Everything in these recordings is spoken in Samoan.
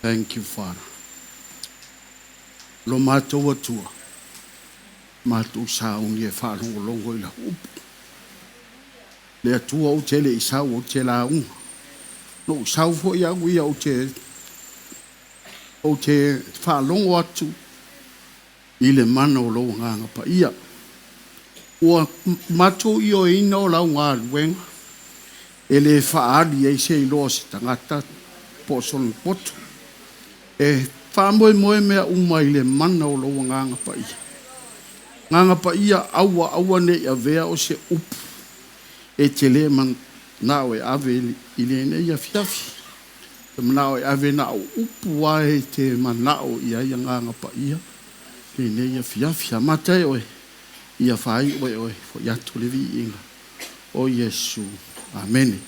Thank you Father. Lo matou Atua, matou sauni e faalogologo i lau upu. Le Atua ou te le i sau ou te lauga. Na ou sau foi au ia ou te faalogo atu i le mana o lou Agaga Paia. Ua matou ioeina o lau galuega e le faaali ai se iloa o se tagata po o sona poto. E faamoemoe mea uma i le mana o lou Agaga Paia. Agaga Paia, aua aua ne i avea o se upu e te le manao e ave i lenei afiafi. E manao e ave na o upu lava e te manao i ai Agaga Paia lenei afiafi. Amata e oe, ia faaiu e oe, foi atu le viiga o Iesu. Amene.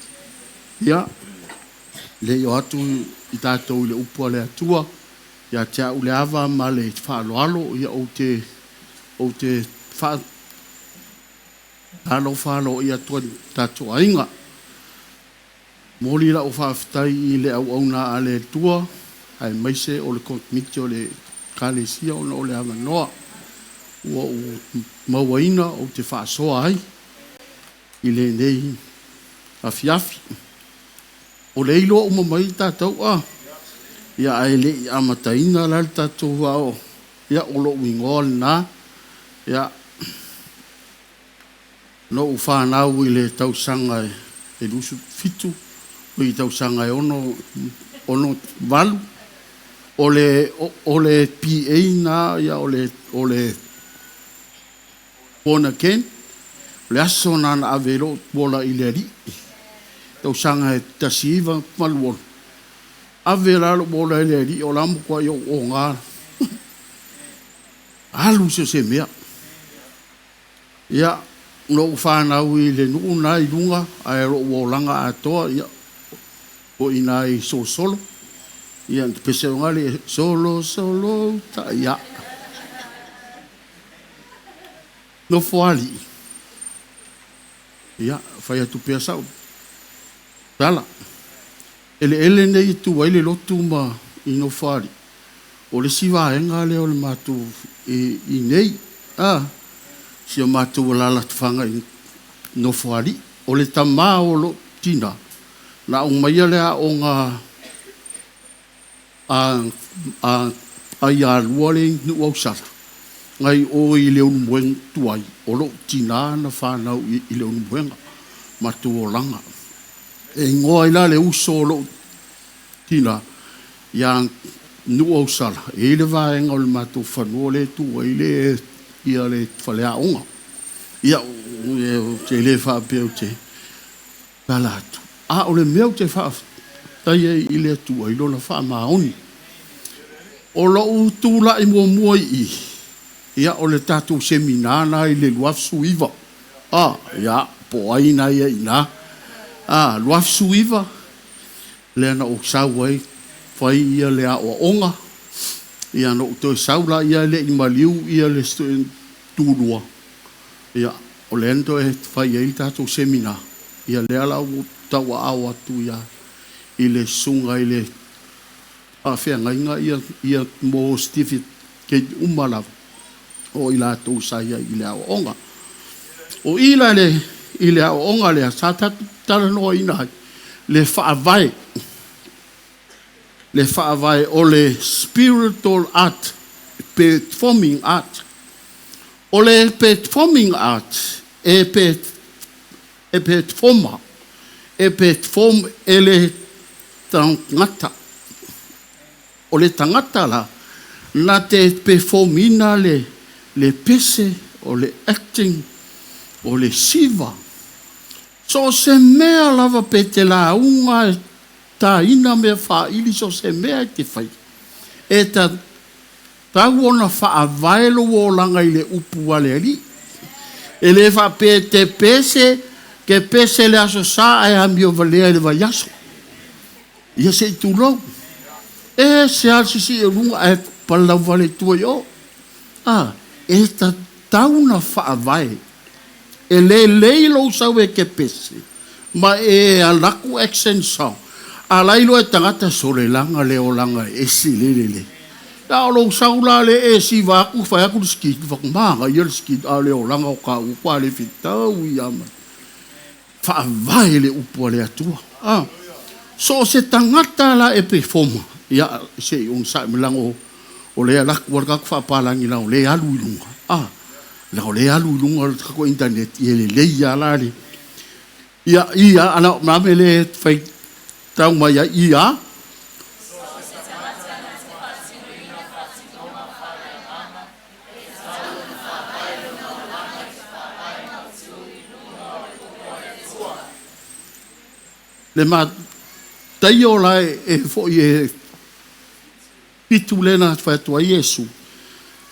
Ia, le i o atu i tatou i le upu a le Atua, ia te au le ava ma le faaaloalo, ia ou te faatalofa aloaia atu ai i tatou aiga. Momoli lau faafetai i le auauna a le Atua, aemaise o le komiti o le Ekalesia ona o le avanoa ua ou mauaina ou te faasoa ai i lenei afiafi. O le iloa uma mai tatou a, ia ae le i amataina la le tatou ao, ia o lou igoa lena, ia na ou fanau i le tausaga e 27, i le tausaga e 68, o le PA na, ia o le born again, o le aso na na ave lou ola i le Alii, tausaga e 1986, ave la lou ola i le Alii o la matuai ou oga, alu se o se mea. Ia, na ou fanau i le nuu na i luga, ae lou olaga atoa, ia, o ina i Solosolo, ia, pese o ngale, solo, solo, ta, ia. Nofoalii, ia, fai atu pea sau, tala, eleele nei e tu ai le lotu ma i Nofoalii, o le isi vaega lea o le matou i nei, si o matou alaalafaga i Nofoalii, o le tamā o lou tina, na aumaia le aoga a ia lua le nuu ausala, ngai o i le Ulumoega tuai, o lou tina na whanau i le Ulumoega, matou olaga. E ingoa ai la le uso o lou tina, ia nuu ausala, e i le vaega o le matou fanua le tu ai le, ia le faleaoga. Ia, te le faapea o te tala atu. A o le mea o te faafetai ai i le Atua i lona faamaoni. O lou tula'i muamua i i, ia o le tatou semina na i le 2019. Ia, po o ai na ia i ina. 2019, lea na ou sau ai, fai ia le aoaoga, ia na ou toe sau la ia le i maliu ia le tulua, ia, o lea na toe fai ai le tatou semina, ia lea la ua tauaao atu ia i le susuga i le faafeagaiga ia mo certificate uma lava o i latou sa ia i le aoaoga. O i la i le aoaoga lea, sa talanoaina ai le faavae, le faavae o le spiritual art, performing art. O le performing art, e performa, e perform e le tagata. O le tagata la, na te performina le pese, o le acting, o le siva. So se mea lava pe te lauga e taina mea faaili, so se mea e te fai. E tatau ona faavae lou olaga i le upu a le Alii. E le faapea te pese, ke pese le aso sa ae amio valea i le vaiaso. Ia se i tulou. E se al sisi e lunga ae palau vale i tua i o. E tatau na faavae. E le lei lou sau e ke pese, ma e alaku accent song. A lai loa e tagata solelaga le olaga e ese le lelei. A o lou sau la lea e siva atu fai atu le skit, fai atu, manaia le skit, a o le olaga o taua ua le fetaui lava ma faavae le upu a le Atua. A. So o se tagata la e perform-a, ia se i onosai mai leaga o lea e alu atu lava le tagata faapalagi leaga o lea e alu i luga, a, leaga o lea e alu i luga le tatou internet, ia e lelei lava la le, ia, ia, a o le a le mea lea e faitau mai ai? Ia. Le Mataio la e foi e 7 lea na fai atu ai Iesu,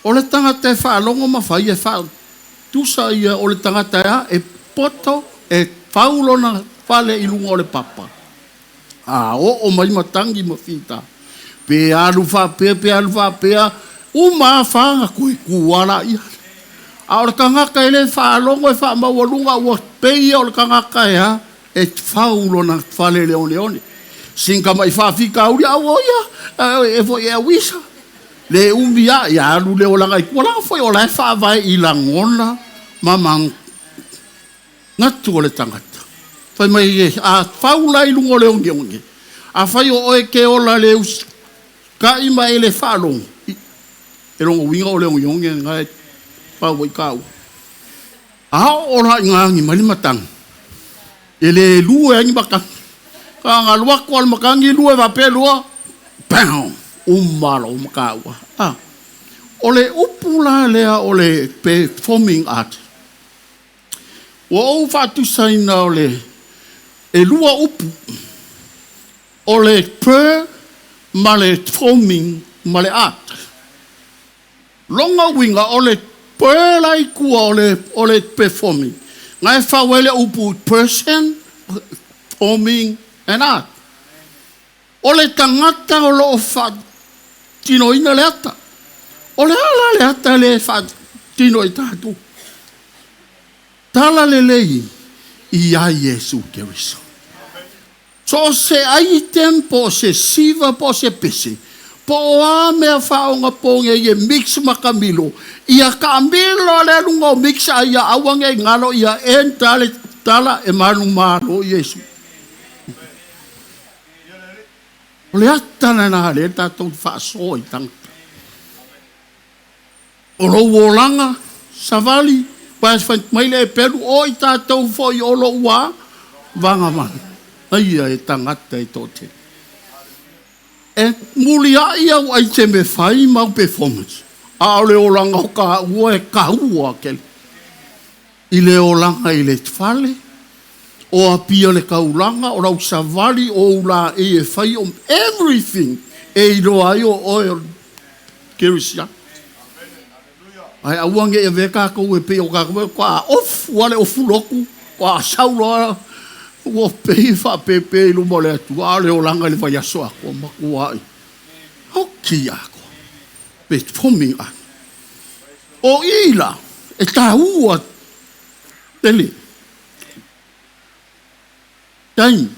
o le tagata e faalogo ma fai e faatusa ia o le tagata e a? E poto e fau lona fale i luga o le papa. A oo mai matagi ma fita, pe alu faapea, pe alu faapea, uma lava fa ona toe tu lava laia. A o le tagata e le faalogo e faamaualuga, ua pei ia o le tagata e a? E fau lona fale i le oneone. Sina tamai faafitauli, auoi ia, e foi e auisa. Le umi lava, ia alu lea olaga i tua. Leaga foi o la e faavae i lagona ma manatu o le tagata. Fai mai, a fau la i luga o le oneone, afai o oe e te ola le usitai ma e le faalogo, e lona uiga o le oneone lena e pau ai taua. A oo la ina agi mai le matagi, e le lue ai ni matagi. Na ona alu atu lava o le matagi lue faapea lua, bam, uma loa ma taua. A. O le upu la lea o le performing art, ua ou faatusaina o le e lua upu, o le per ma le forming ma le art. Lona uiga o le per la i tua o le performing, na e fau ai le upu person, forming and art. O le tagata o lo o faatinoina le ata. O le a la le ata lea e faatino e tatou? Tala lelei ia Iesu Keriso. So o se item po o se siva po o se pese, po o a mea faaogapoge e mix ma kamilo, ia taamilo le luga o mix a ia aua nei galo ia enta le tala e manumalo Iesu. O le ata lena lea tatou faasoa i tagata. O lou olaga, savali, pa fai mai le pelu o i tatou foi o lou a vagavana. Aia e tagata e toatele. E muliai au ai te me fai mau performance. A o le olaga o ka ua e kaua kele. I le olaga i le fale, o apia le kaulaga, o lau savali o ula e e fai o everything e iloa ai o oe o kerisiano. Ai aua nge e ve tatou e pei o tatou e kwa ofu ale ofu loku, kwa sau loa ua pei faapepe i luma o le Atua, a o le olaga i le vaiaso atoa matuai. Oki atoa. Performing art. O i la, e taua tele. Time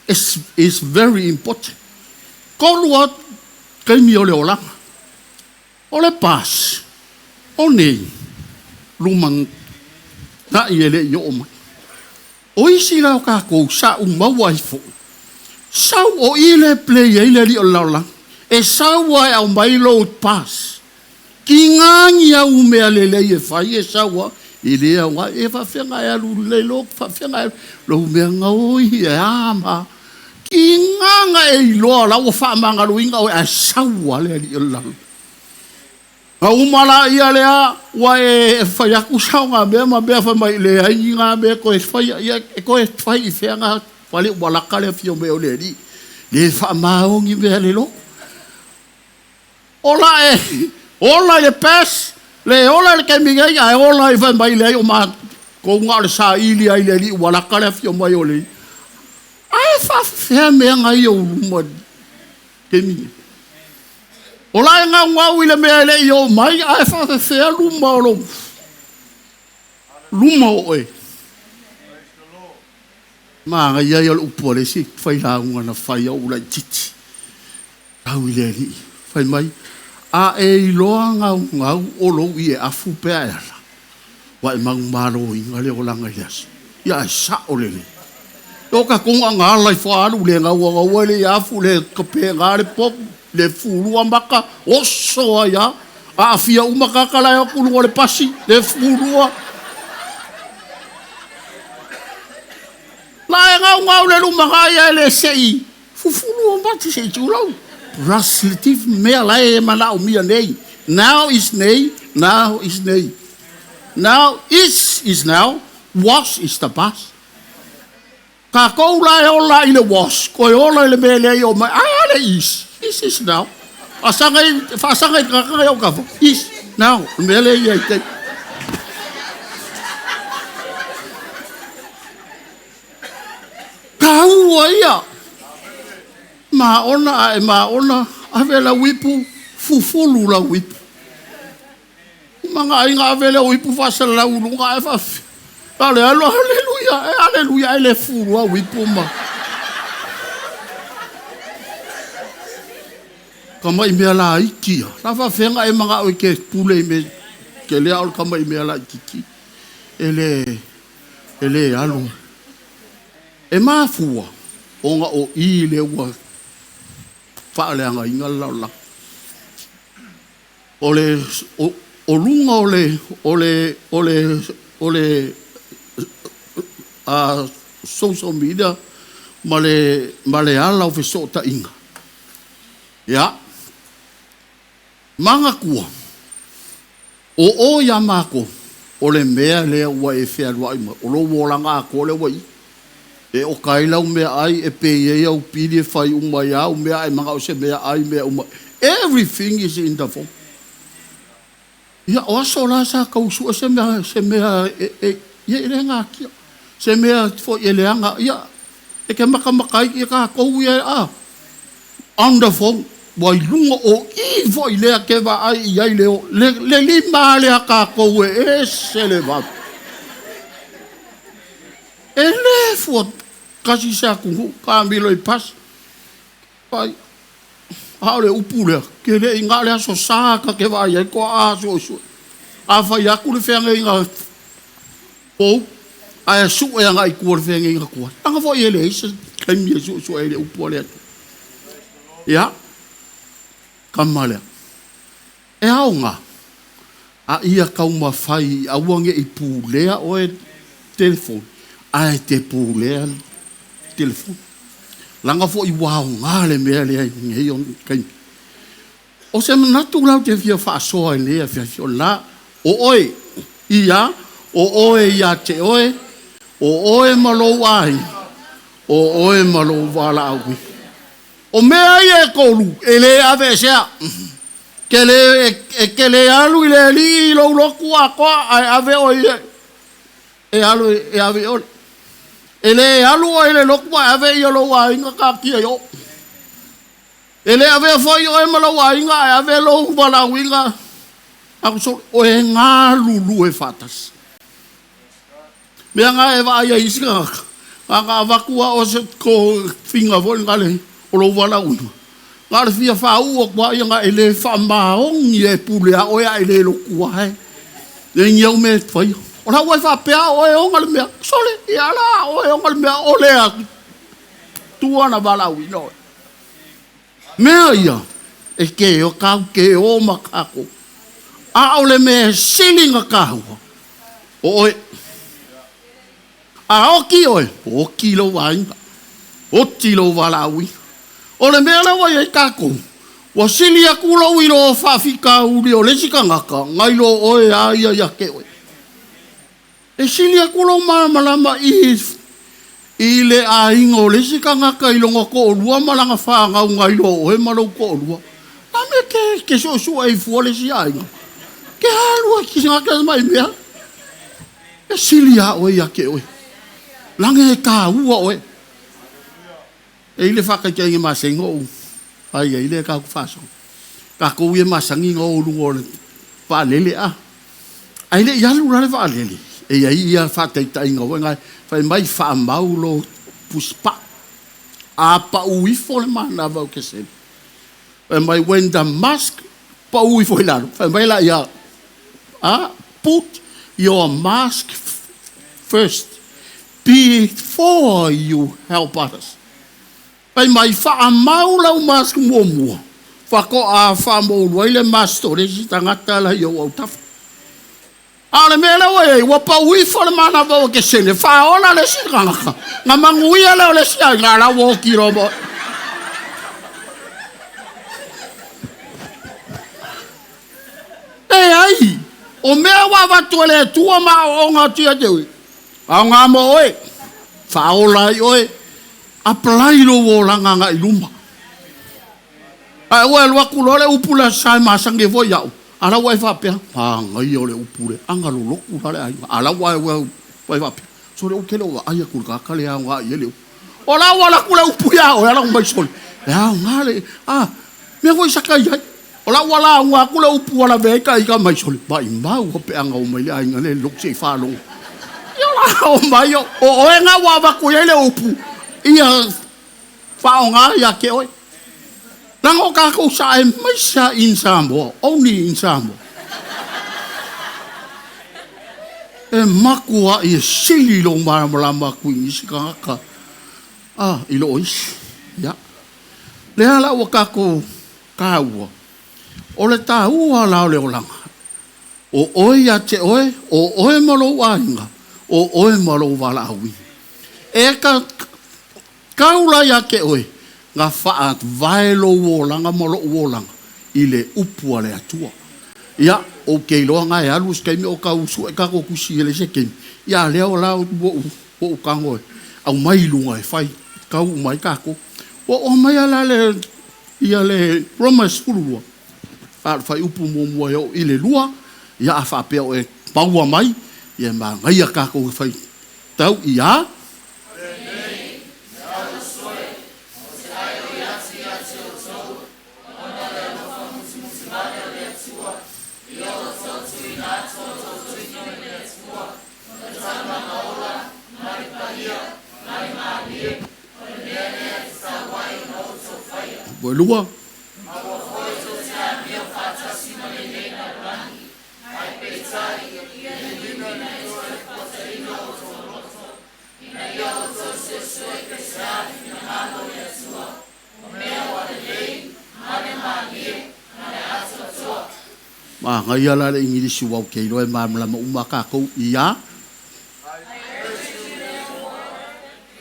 is very important. Tolu a taimi o le olaga. O le past, o nei, lumanai e le i oo mai. O isi la o tatou sa umaua ai foi, sau o i le play ai le alii o le lalolagi. E sau ai au mai lou past. Kigagi au mea lelei e fai e sau a, e le au ai, e faafeaga e alu lelei lo, faafeaga e lou mea gaoi e ama. Kigaga e iloa la ua faamagaloina oe ae sau a le alii o le lalolagi. Na uma la ia lea ua e fai atu saoga mea ma mea fai mai le ai ni ngā mea toe fai ia e toe fai i fea fale ua laka le afio mai o le alii. Le faamaoni mea le loto. Ola e ola i le past, le ola i le taimi nei, ae ola i fai mai leai o matou na o le saili ai le alii ua laka le afio mai o le alii. Ae faafefea mea na ia luma taimi nei. O la e gaugau i le mea e le i oo mai, ae faafefea luma o lou luma o oe. Manaia ia o le upu a le isi failauga na fai a ou laitiiti. Tau i le Alii, fai mai, a e iloa gaugau o lou ieafu pe a e ala, ua e manumaloina le olaga i le aso. Ia ae sao lelei. O tatou na ona ala ifo lava alu le gauagaua le ieafu, le tapega le potu, le fufulua mata, oso ai lava. Aafia uma tagata la e o atu i luga o le pasi, le fufulua. La e gaugau le lumanai ae le se i fufulu o mata se i tulou. Rush le tif mea la e manaomia nei. Now is nei, now is nei. Now is now, was is the past. Tatou la e ola i le was, toe ola i le mea e leai o mai, ae a le is, is is now. Faasaga i, faasaga i tagata ia o tafa, is now, o le mea lea e i ai tai. Taua ia. Maona ae maona, ave lau ipu, fufulu lau ipu. Uma aiga ave lea o ipu faasalalau i luga ae faafi. Ale alo, aleluia, e aleluia, e le fufulu au ipu ma. Tamai mea laiti ia. La faafefea e manao e te pule i mea ke lea o le tamai mea laitiiti. E le alu. E mafua ona o i le ua faaleagaina le lalolagi. O le o luga o le o le o le o le a social media ma le ala o fesootaiga. Ia, manatua, o oe ia mākou, o le mea lea ua e fealuai mai, o lou olaga atoa lea ua i i. E oka ai lau meaai, e pay ai au pili, e fai uma ai au mea, a e manao i se meaai, mea uma. Everything is in the phone. Ia, o aso la sa tau sue se mea, e, ia e le natia. Se mea foi e leaga, ia, e te matamata ai ia tatou ia a on the phone. Ua i luga o i foi lea ke vaai i ai le, le, le lima lea tatou e ese le vave. E le fua tasi se atunuu, taamilo i pasi. Ai, a o le upu lea, ke le i na o le aso sa ta te vaai ai toa a suesue. A fai atu le feagaiga pou, ae sue agai i tua o le feagaiga tuai. Aga foi e leai se taimi e suesue ai le upu a le Atua. Ia, kama lea. E aoga, a ia taumafai aua ne i pulea oe telefoni, ae te pulea telefoni. Laga foi ua aoga le mea lea i nei ona taimi. O se manatu la ou te fia faasoa i lenei afiafi, o lena, o oe ia, o oe ia te oe, o oe ma lou aiga, o oe ma lou valaauina. O mea ia e tolu, e le aveesea. Ke le, e ke le alu i le alii i lou lotu atoa, ae ave oe ia, e alu e ave i ole. E le alu oe i le lotu ae ave ia lou aiga taatia i o. E le avea foi oe ma lou aiga ae ave lou valaauina so, o e galulue faatasi. Mea nga e vaai ai isi tagata, na avatu a o se ko figa foi ngale o lou valaauina. Na o le fia faauu atu lava ia na e le faamaoni e pule a oe a e le lotua ai. E ni au mea e faia. O la ua e faapea oe ona le mea. Sole, ia la oe ona le mea o le Atua na valaauina oe. Mea ia, e ke o kau ke o ma kākou. A o le mea e sili na kāua, o oe. A oti oe, oti lou aiga, oti lou valaauina. O le mea lea ua i ai kākou, ua sili atu lou iloa faafitauli o le isi tagata, nai lo oe a ia ia te oe. E sili atu lou malamalama i le aiga o le isi tagata i lona toalua ma lana fanau nai lo oe ma lou toalua. A mea ke suesue ai fua le isi aiga. Ke alu ai ki ngā mai mea. E sili a oe ia te oe. Laga e tāua oe. E i le whakaitainga masenga o ai ai le ka ku whaso. Kākou ia masangi ngā o lunga o le whaalele a. Ai le i alu la le whaalele. E ia ia whataitainga o ngai whai mai whaamau lo Pusi paa. A pau ifo le manava o keseme. Fai mai when the mask pau ifo i lalo. Fai mai laia, put your mask first before you help others. Fai mai faamau lau mask muamua. Faatoa faamoulu ai le mask o le isi tagata la i ou autafa. A o le mea lea ua i ai, ua pau ifo le manava o kesene, faaola le isi tagata. Na manuia lea o le isi aiga, la ua oti loa ma oe. Leai, o mea ua avatu e le Atua ma aoaoga atu ia te oe, aoga mo oe, faaola ai oe, apply lou olaga agai i luma. Ae ua alu atu loa le upu le Aso Sa e masani ai foi au, a la ua e faapea, manaia o le upu lea, aga lolotu la le aiga, a la ua e faapea, sole ou te le o vaai atu i le tagata lea e aoga i ai le upu. O la ua alu atu le upu ia oe, ala mai sole, e aoga le, mea foi sa ta i ai. O la ua lauga atu le upu ua lavea ai ta ita mai sole, maumau a pe a na omai le aiga lea i le lotu se i faalogo. Ia o la omai o oe na ua avatu i ai le upu, ia faaaoga ia te oe. Leaga o tatou sa aemaise lava in Samoa, only in Samoa. E matuai e sili lou malamalama atu i nisi tagata i loo isi. Ia. Lea la ua tatou taua, o le taua la o le olaga, o oe ia te oe, o oe ma lou aiga, o oe ma lou valaauina. E tau la ia te oe, na faavae lou olaga ma lou olaga i le upu a le Atua. Ia, ou te iloa na e alu se taimi o tau sue tatou tusi e le isi taimi, ia lea o la ua ou tago e aumai i luga e fai tau uma ai tatou. Ua oo mai la le ia le Roma 12, a o le fuaiupu muamua e oo i le 2, ia a faapea o e maua mai, ia manaia tatou e fai tau ia. Lenei, auuso e, ou te aioi atu ia te outou, ona o le alofa musumutivale o le Atua, ia outou tuuina atu o outou tino i le Atua, o le taulaga ola, ma le paia, ma le malie, o le mea lea e tatau ai ona outou faia. Lua. Aua foi tou te amio faatasi ma lenei lalolagi, ae peitai, ia liuliuina e le toe fuataiga o outou loto, ina ia outou suesue pe o le a le finagalo o le Atua, o mea ua lelei, ma le malie, ma le atoatoa. Manaia la le Igilisi ua ou te iloa e malamalama uma tatou ia. I urge you therefore,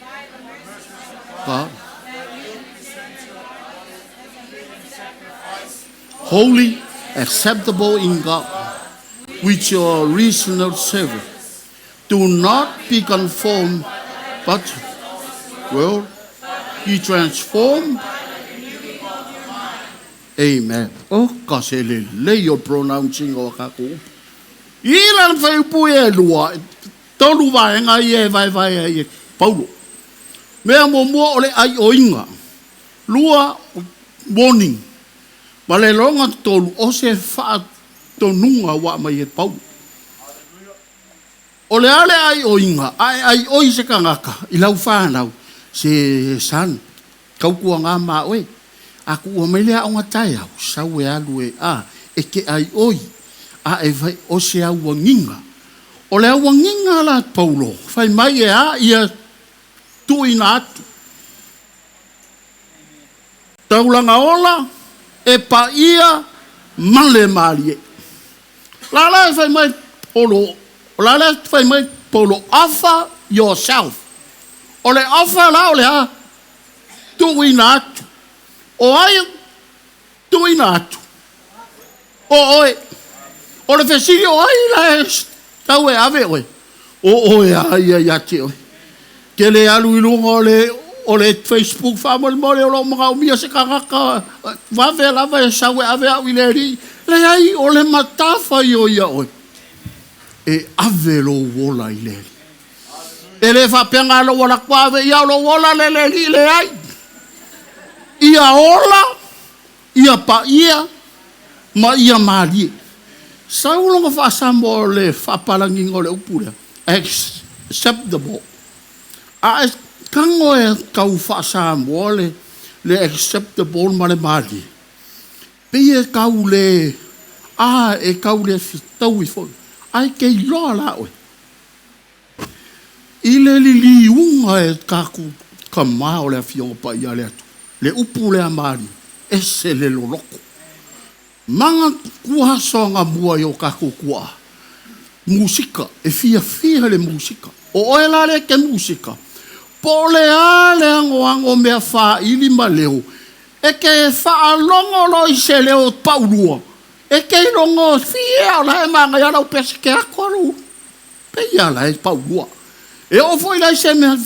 by the mercies of God, God, that you present your bodies as a living sacrifice, holy, acceptable in God, which your reasonable service. Do not be conformed, but will be transformed. Amen. O ka se lelei o pronouncing o tatou upu. I la le fuaiupu e lua, tolu vaega ia e vaevae ai e Paulo. Mea muamua o le aioiga. Lua, warning. Ma le lona tolu, o se faatonuga ua aumai e Paulo. O le a le aioiga, a e aioi se tagata i lau fanau, se son, tautuana ma oe. A tuua mai le aoga taeao, sau e alu e a, e te aioi, a e fai o se auagiga. O le auagiga la Paulo, fai mai e a ia tuuina atu. Taulaga ola, e paia ma le malie. La la e fai mai Paulo, o la le fai mai Paulo, offer yourself. O le offer la o le a tuuina atu. O ai tuuina atu? O oe. O le fesili o ai la e tau e ave oe? O oe a ia ia te oe. Ke le alu i luga o le Facebook faamolemole o loo manaomia se tagata vave lava e sau e ave au i le alii. Leai, o le matafa i o ia oe. E ave lou ola i le alii. E le faapea ngā lou ala atu ave ia o lou ola le le alii leai. Ia ola, ia paia, ma ia malie. Sau longa faasamoa o le faapalagiga o le upu lea, acceptable. A Tago e tau faa-Samoa le acceptable ma le malie. Pei e tau le, a e tau le fetaui foi. Ae te iloa la oe. I le liliuga e tatou tama o le Afioga Paia a le Atua, le upu lea malie, ese le loloto. Manatua aso anamua i o tatou tuaa, musika, e fiafia i le musika. O oe la lea e te musika, po o le a le anoano o mea faili ma leo, e te faalogo loa i se leo paulua, e te ilogofie o la e manaia lau pese te ato lou ulu. Pei lava la e paulua. E oo foi la i se mea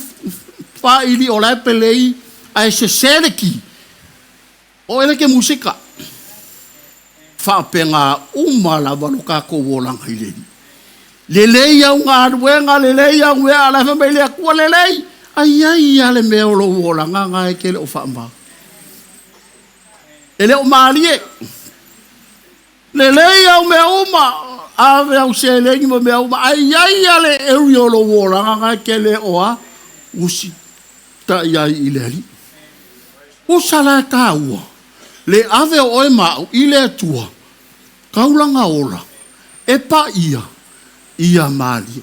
faili o la e pelei ae sese le ki, o oe lea e te musika. Faapena uma lava lo tatou olaga i le Alii. Lelei au galuega, lelei au mea, a o la e fai mai le Atua, lelei, ae i ai lava le mea o lou olaga lena e te le o faamao. E le o malie. Lelei au mea uma, ave au seleni ma mea uma, ae i ai lava le area o lou olaga lena e te le o a, usitai ai i le Alii. Usa la e taua, le ave o oe ma au i le Atua, taulaga ola, e paia, ia malie.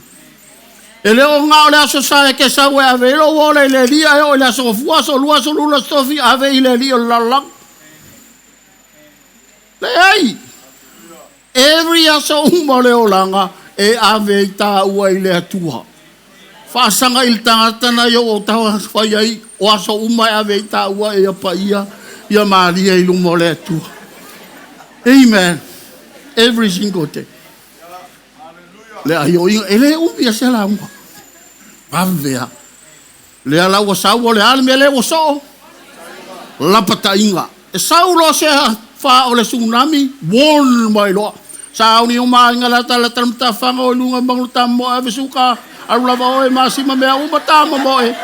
E le o na o le aso sa e te sau e ave ai lou ola i le Alii, ae oo i le aso Gafua, aso Lua, aso Lula, aso Tofi, ave i le alii o le lalolagi. Leai! Every aso uma o le olaga e ave ai taua i le Atua. Faasaga i le tagata na i ou autafa fai ai o aso uma e ave ai taua ia paia ia malie i luma o le Atua. Amen. Every single day. Le aioiga, e le umi a se lauga. Ave a. Lea la ua sau o le a le mea lea ua soo? Lapataiga. E sau loa se fa o le tsunami, warn mai loa. Sauni o maaiga la tala tala matafaga o i luga manu tama ave suka, alu lava oe masima mea uma tama moe.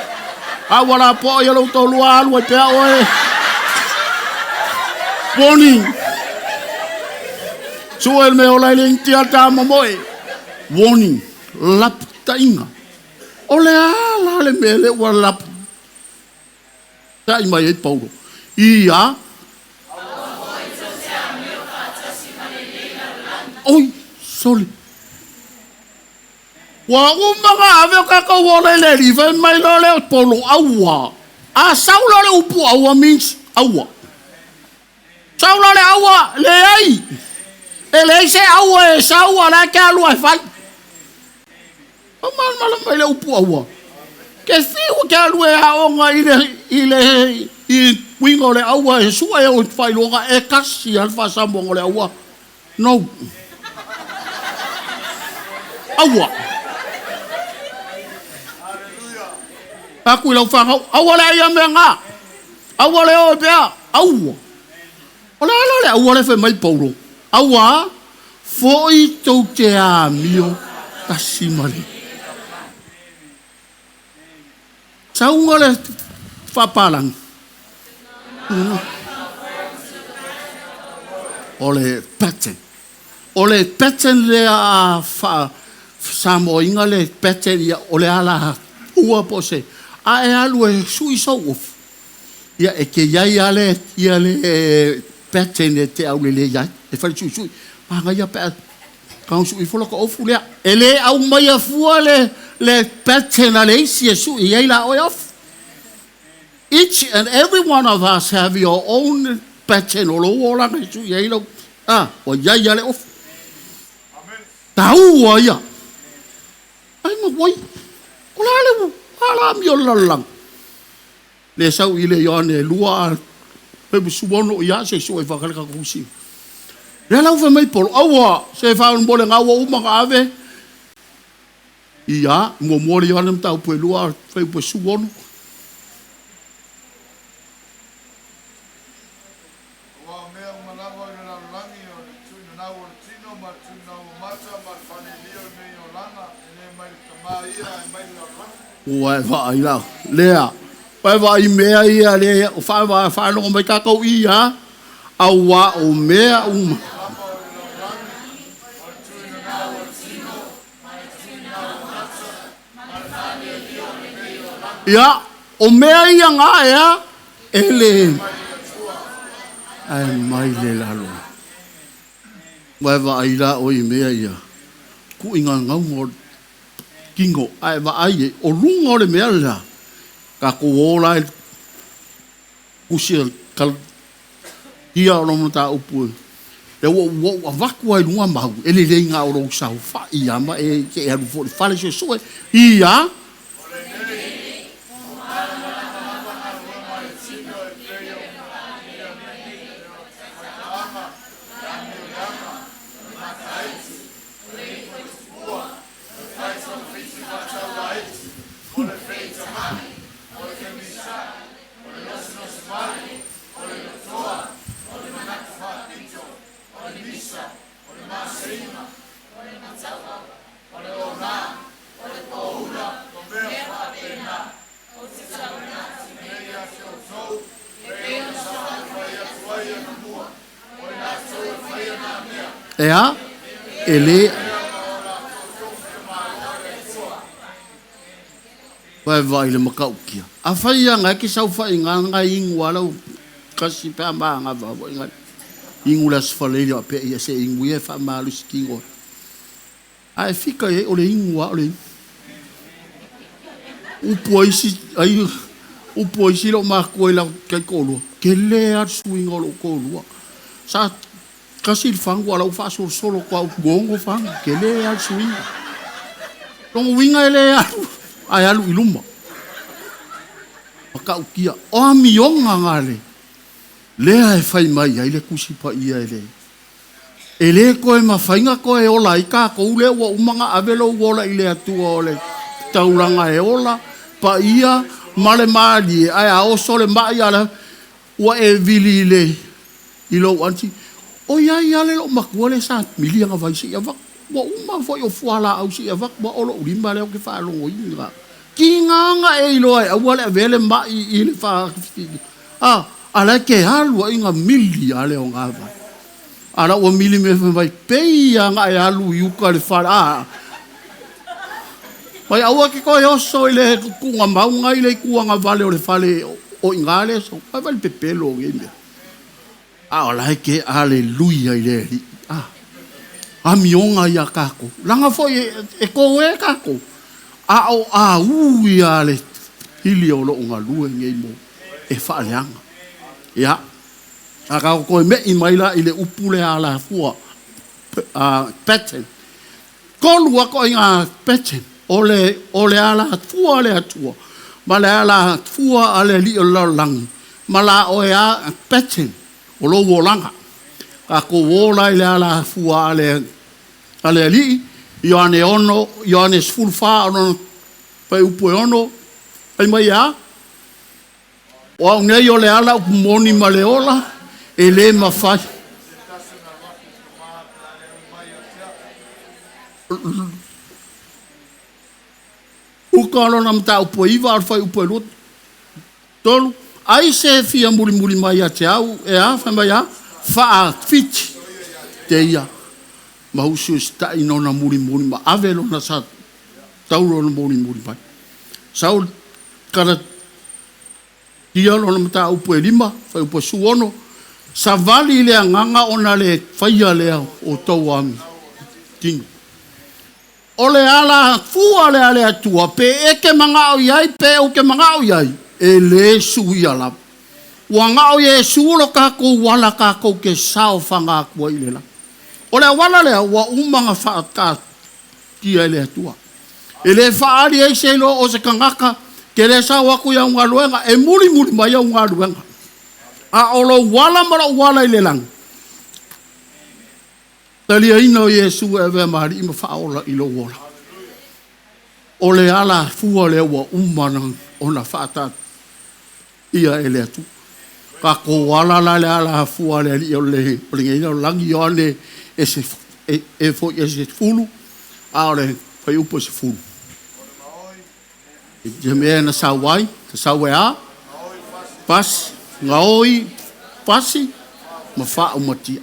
A ua la po ia lou tolua alu ai pea oe. Warning. Sue le mea ola i le initia tama moe. Warning. Lapataiga. O le a la le mea le ua lap tai mai ai Paulo. Ia. Oi, sole. Ua uma ona ave o tatou ola i le Alii, fai mai loa lea o Paulo, aua. A sau loa le upu aua means aua. Sau loa le aua, leai. E leai se aua e sau a la e te alu ae fai. O malamalama mai le upu aua. Ke fiu te alu e aoga i uiga o le aua e sue o faailoga e tasi a le faasamoaga o le aua. No. Aua. Aku i lau whangau, aua le ai mea ngā. Aua le oe pea, aua. O le ala le aua le fai mai Paulo. Aua, foi tou te amio tasi ma le. Sauga le faapalangi. O le pattern. O le pattern lea a fa Samoaina le pattern ia o le ala ua po se. A e alu e sui sou ofu. Ia e te iai a le ia le pattern e te au le le iai. E fai sui sui. Panga ia pe kau sui fo loko ofu lea. E le au mai a fua le pattern a le isi e sui iai la oe ofu. Each and every one of us have your own pattern o lou olaga e sui ai lau a ua iai a le ofu. Taua ia. Ai ma wai. O la le ala mi o le lalolagi. Le sau i le Ioane lua a pe suono ia se sue whakale ka kusi. Le lau fai mai Polo, aua, se whaon mo le ngā ua uma ka ave. Ia, mua mua le Ioane mtau pue lua, fai pue suono. Ua mea uma lava o le lalolagi o le tuinanau o le tino ma le tuinanau o mata ma le faalelia o mea i olaga e le mai le tamā ia ae mai le lalolagi. Ua e vaai la. Lea, ua e vaai mea ia le o whaalogo mai tātou ia, aua o mea uma. Ia, O mea ia ngā ea, e le ae mai le lalo. Wae wa ai la o i mea ia, ku inga ngau kingo, ae wa ai e, o lunga o le mea la, ka ko o la e kusi kal ia o lomo ta upu le ua ua ua vaku ai lunga mau e le leinga o lou sau fa ia ma e ke alu fo le fale sue sue ia. Ea, e le vai vai le makaukia. A whai ia ngai ki sau whai ngā ngai ingu alau kasi pe ama ngā wa wa ngai. Ingu la sfale ia pe ia se ingu ia fa malu skingo. A e fika e ole ingu a ole. Upu ai si ai upu ai si lo ma ko la kai ko lo. Ke le a suinga lo ko lo. Sa kasi le fangu ala ufa solo solo ko gongo fangu ke le a suinga. Longo winga ele alu ai alu iluma. Makaukia o amionga ngale. Lea e whai mai ai le kusipa ia e le. E le koe mawhainga koe ola i ka koule ua umanga avelo uola i le atua o le taulanga e ola, pa ia male malie, ai a oso le mai ala ua e vili le i lou anti. O ia ia le lo makua le sa milia nga vai si ia vak. Ua uma foi o fuala au si ia vak, ua olo ulima leo ke whaalongo inga. Ki nganga e iloa e aua le avele mai i le wha. Ah, ala ke alu inga mili ale o ngā vai. Ala ua mili me mai pei nga e alu i uka le whare. Ah, mai aua ke koe oso i le kunga maunga i le kuanga vale o le whale o inga le so. Mai vale pepelo o ngei mea. A o lai ke aleluia i le ri. Ah, amionga ia kako. Langa foi e koe e kako. A o a u ia le hili o lo unga lue ngei mo e whaaleanga. Ia, a ka koe me i maila i le upule a la fua pattern. Kolu ako i ngā pattern. O le ala fua le atua. Ma le ala fua a le li o langi. Ma la o e a pattern. O lo wolanga. Ka ko wola i le ala fua a le ali. Ioane ono, Ioane sfulfa ono, pai upu e ono. Pai mai a. O au nei o le ala upu moni ma le ola. E le mawhai. Uka lona mata upu e iwa, alfai upu e lua, tolu. Ai se fia muri muri mai a te au, e a, whai mai a, wha whiti te ia. Mahusu e stai nona muri muri ma ave lona sa tauro na muri muri mai. Sau kara tia lona mata upu e lima, whai upu e suono, sa vali le anganga ona le whaia lea o tau ami. Tino. O le ala fua le ale atua, pe eke manga o iai, pe o ke manga o iai, e le sui ala. Ua ngao ye sulo kako wala kako ke sao whanga akua i le la. O le wala lea, ua umanga whaaka tia e le atua. E le whaali ei se lo o se kangaka, ke le sao aku ia unga luenga, e muri muri mai ia unga luenga. A o lo wala mara wala i le langi. Talia ina o Iesu e vea maari ima whaola i lo wola. O le ala fua le ua umana o na whaata ia e le atu. Ka ko ala la le ala fua le ali o le o le ngeina o langi o ane e se e fo e se fulu a o le whai upo se fulu. I te mea na sawai, te sawe a, pas, ngaoi, pasi, ma wha umatia.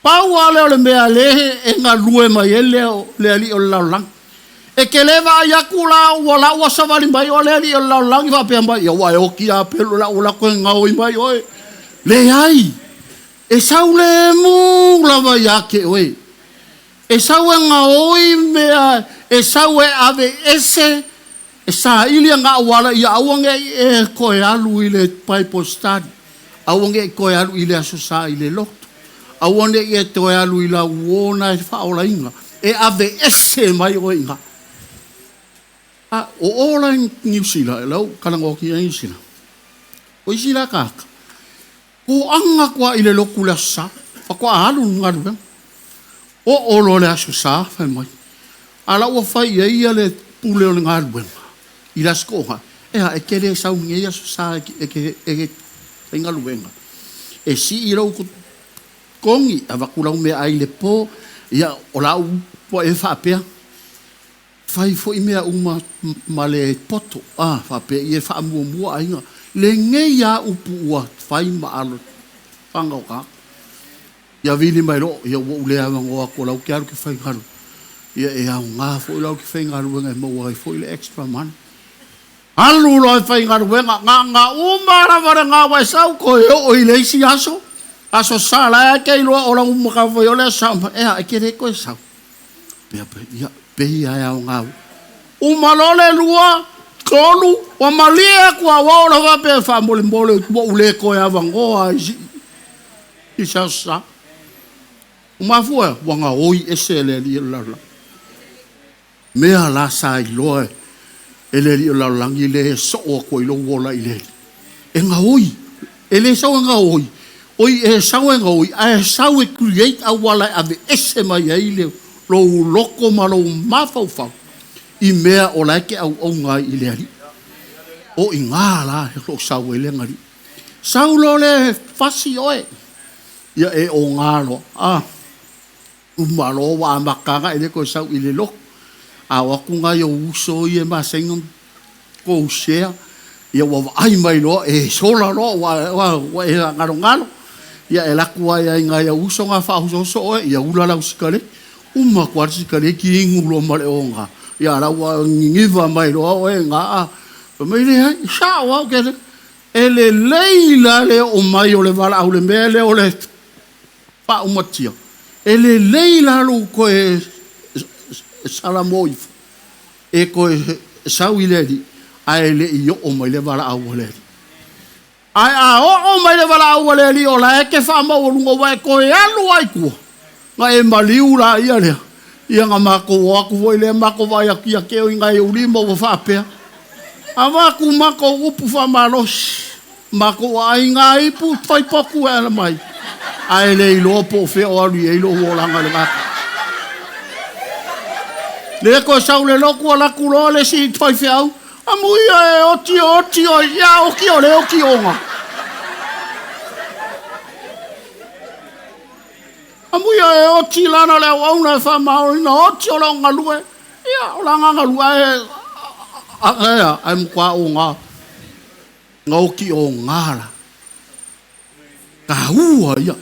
Pau ale o le mea lehe e ngā lue mai e lea o le ali o le laulang. E ke le vaai atu la ua lau savali mai o le alii o le lalolagi faapea mai, ia ua e oti lava pelu o le a ou alu atu e gaoi mai oe. Leai, e sau lemu lava ia te oe. E sau e gaoi mea, e sau e ave ese, e saili aga auala ia aua ne i e toe alu i le Bible study, aua ne i toe alu i le Aso Sa i le lotu, aua ne i e toe alu i lau uo na e faaolaina, e ave ese mai oe i ina. A o o la i Niu Sila, lau talanoa atu i Niu Sila, o isi la tagata, toaga atu lava i le lotu i le Aso Sa, faatoa alu i le galuega. Oo loa i le Aso Sa fai mai, a la ua fai i ai ia le pule o le galuega i le Aso Toonai, e a, e te le sau i lenei Aso Sa e te faigaluega, e sii lou totogi, avatu lau meaai i le po, ia o lau ua e faapea, fai foi mea uma ma le poto, a faapea ia e faamuamua aiga. Lenei lava upu ua fai ma alo faga o tagata. Ia vili mai loa, ia ua ou le avanoa atu o la ou te alu ou te faigaluega. Ia e aoga foi la ou te faigaluega e maua ai foi le extra money. Alu loa e faigaluega, na ona uma lava lena ua e sau toe oo i le isi aso, Aso Sa la e te iloa o lau matafaioi o le Aso Sa, e a, e te le toe sau. Pea pe, ia, pei lava e aoga. Uma loa le lua, tolu, ua malie atu aua o la faapea faamolemole ua ou le toe avanoa i si se Aso Sa. Ua mafua ua gaoi ese e le alii o le lalolagi. Mea la sa iloa e le alii o le lalolagi le soo atu ai lou ola i le alii. E gaoi, e le sau e gaoi, oi e sau e gaoi, ae sau e create auala e aveese mai ai le lou loto ma lou mafaufau i mea o la e te auauna ai i le Alii. O i ina la o lo o sau ai le agalii. Sau loa le fasi oe, ia e oga loa. Ah, uma loa ua amata ona e le toe sau i le lotu. A o atu nai ou uso ia e masani ona tou share, ia ua vaai mai loa, e sola loa ua e galogalo. Ia e alu atu lava i nai ou uso na faaosooso oe, ia ula lau sikaleki. Uma atu lava le sikaleki inu loa ma le oga. Ia a la ua niniva mai loa oe na a. Fai mai, leai, e sao lava ou te le. E lelei la le oo mai o le valaau i le mea lea o le faaumatia. E lelei la lou toe salamo ifo e toe sau i le Alii, ae le i oo mai le valaau a le Alii. Ae a oo mai le valaau a le Alii o la e te faamaualuga ua e toe alu lava i tua, na e maliu laia lea, ia na matou o atu foi lea matou vaai atu ia te oe i nai ou lima ua faapea, avatu matou upu faamalosi, matou aai nai ipu faipotu e ala mai, ae le iloa po o fea o alu i ai lou olaga i lena taimi. Le toe sau le lotu alu atu loa le isi faifeau, Amuia e oti oti oi, ia oti o le oti ona. Amuia e oti lana le auauna e faamaoina oti o lau galue. Ia, o lana galue ae ae ae matua oga. Na oti oga la. Taua ia.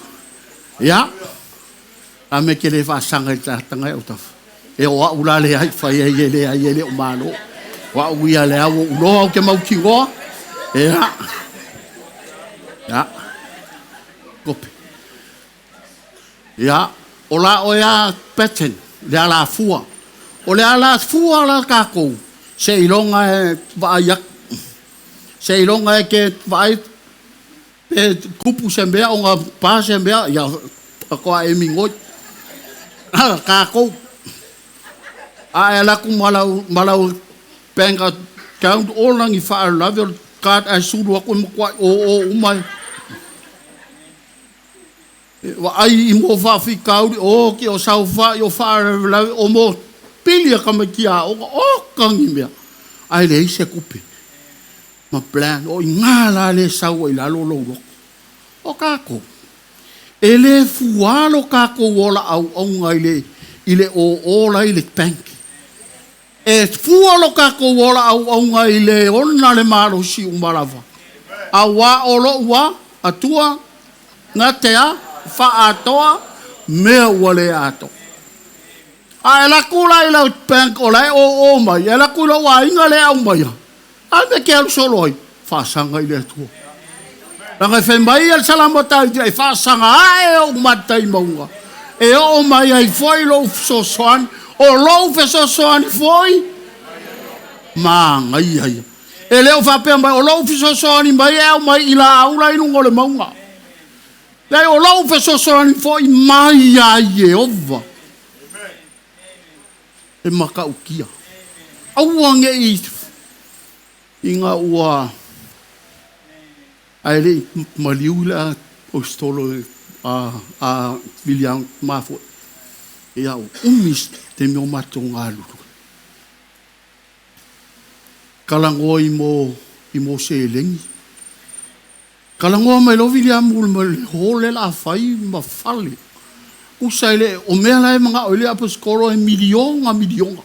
Ia. A me ke le faasaga i le tagata e autafa. E o au la le ai fai ai e le ai e le o malo. O au ia le au o uloa o ke mautinoa. Ia. Ia. Kope. Ia. O la oe a pattern, le alafua. O le alafua la kākou, se iloga e vaai atu. Se iloga e ke vaai pe tupu se mea ona pa se mea, ia faatoa e migoi. Kākou. A e alu atu ma lau bank account ola ni faalavelave o le card ae sulu atu e matuai o uma e. Vaai i mo faafitauli, o ki o saofai o faalavelave o mo pili a tamaiti aoga, oka ni mea. Ae leai se tupe. Ma plan, o i ina la le sau ai i lalo lou loto. O kākou, e le fua lo kākou ola auauna i le o la i le bank. E fua lo kākou ola auauna i le ona le malosi uma lava. Auā o lou a, atua, na te a, faatoa, mea ua le atoa. A e alu atu la i lau bank o la e o mai, e alu atu i lou aiga lea e aumaia, a mea e te alu solo ai? Faasaga i le Atua. Leaga e fai mai le Salamo a Tavita, e faasaga ae ou mata i mauga, e oo mai ai foi lou fesoasoani, o lou fesoasoani foi, manaia ia. E le o faapea mai, o lou fesoasoani mai e aumai i laau la i luga o le mauga. Leai, o lou fesoasoani foi mai ia Ieova. E matautia. Aua ne i ina ua ae le i maliu le aposetolo a Viliamu mafuai. Ia ua umi se taimi o matou galulue. Talanoa i mo seleni. Talanoa mai loa Viliamu i le hall lea o le a fai ma fale. Tusa e le o mea la e manao i ai le aposetolo e miliona miliona.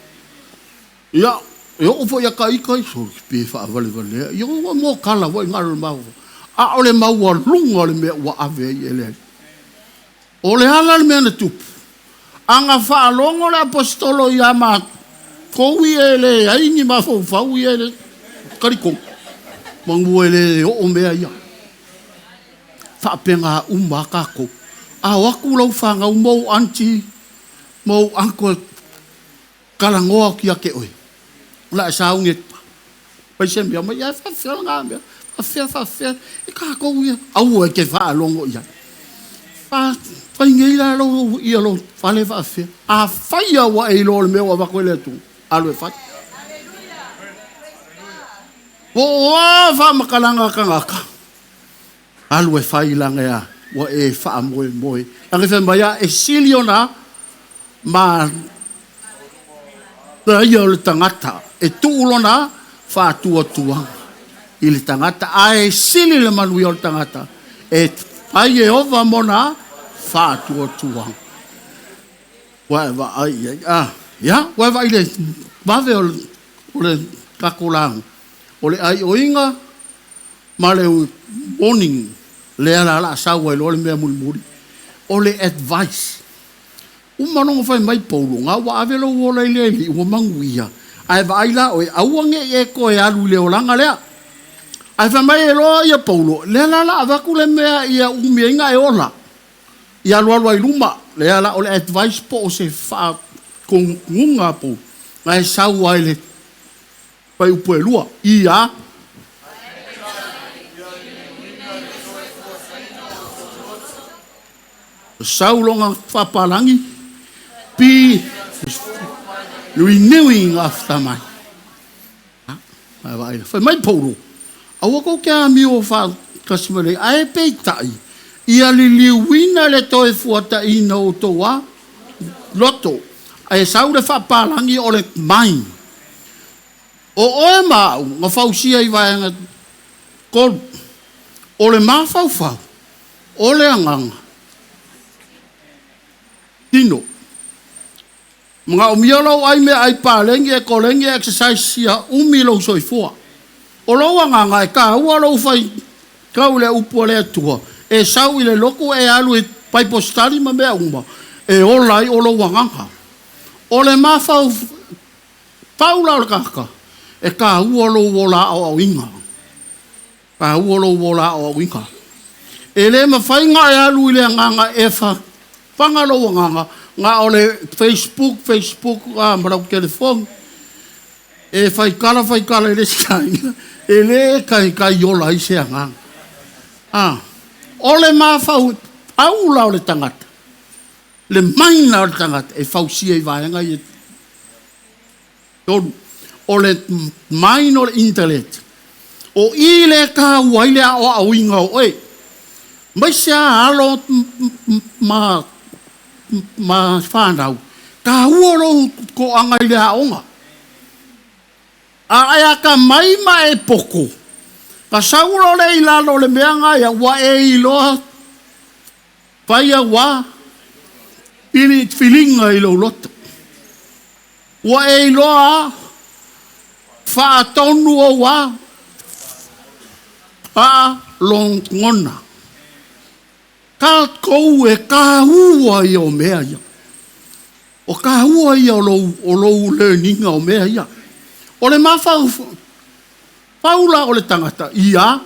Ia, e oo foi ia ita, sole, pe faavalevalea. Ia ua mokala foi galo le mafaufau. A o le maualuga o le mea ua ave ai e le Alii. O le ala le mea na tupu, ana faalogo le aposetolo ia matou ia e leai ni mafaufau ia e le talitonu, manu e le oo mea ia. Faapena uma lava tatou. A o atu lau fanau ma ou aunty ma ou uncle talanoa atu ia te oe, o le a e sauni e fai se mea mai, ae faafefea lena mea, faafefea, faafefea, e tatou ia, aua e te faalogo i ai. Fai nei la lou, ia lou fale faafefea. A fai lava ua e iloa o le mea ua avatu e le Atua, alu e fai. Po o a faamatalaga a tagata, alu e fai laga ua e faamoemoe. Laga fai mai a, e sili ona ma ia o le tagata e tuu lona faatuatuaga i le tagata, ae sili le manuia o le tagata e fai Ieova mona faatuatuaga. Ua e vaai i ai. Ah, ia, ua e vaai i le vave o le tatou lauga. O le aioiga ma le warning lea la o le a sau ai loa le mea mulimuli. O le advice. Uma loa ona fai mai Paulo, na ua ave lou ola i le Alii ua manuia, ae vaai la oe, aua ne i e toe alu i le olaga lea. Ae fai mai e loa ia Paulo, lea la o le a avatu le mea ia umi ai ona e ola, ia alualu ai luma. Lea la o le advice po o se faatonuga a Paulo, na e sau ai le fuaiupu e 2, ia sau lona faapalagi, be renewing of the mind. Fai mai Paulo, aua tou te amio faatasi mai le, ae peitai, ia liliuina le toe fuataina o outou a loto. Ae sau le faapalagi o le mind. O oe ma au, na fausia i vaega 3. O le mafaufau, o le agaga, tino. Manaomia lou ai mea ai paleni e koleni e exercise ia umi lou soifua. O lou agaga e taua lou fai tau le upu a le Atua, e sau i le lotu e alu i Bible study ma mea uma, e ola ai o lou agaga. O le mafaufau la o le tagata, e taua lou ola aoaoina. Taua lou ola aoaoina. E le mafai ona e alu i le agaga e faga lou agaga, na o le Facebook, ma lau telefoni, e faitala i le isi aiga, e le taitai ola ai se agaga. O le mafaufau la o le tagata, le mind o le tagata, e fausia i vaega ia 3. O le mind o le intellect. O i le taua ai le aoaoina o oe. Mai se alo ma whanau, taua lou toaga i le aoga. A e ata mai ma e poko, ka saulo le i lalo le mea ngai ua e iloa whaia wā pili filinga i lou loto. Ua e iloa whaatonu o wā whaalongona. Ka kou e ka ua i o mea ia. O taua ia o lou, o lou learning o mea ia. O le mafaufau la o le tagata, ia.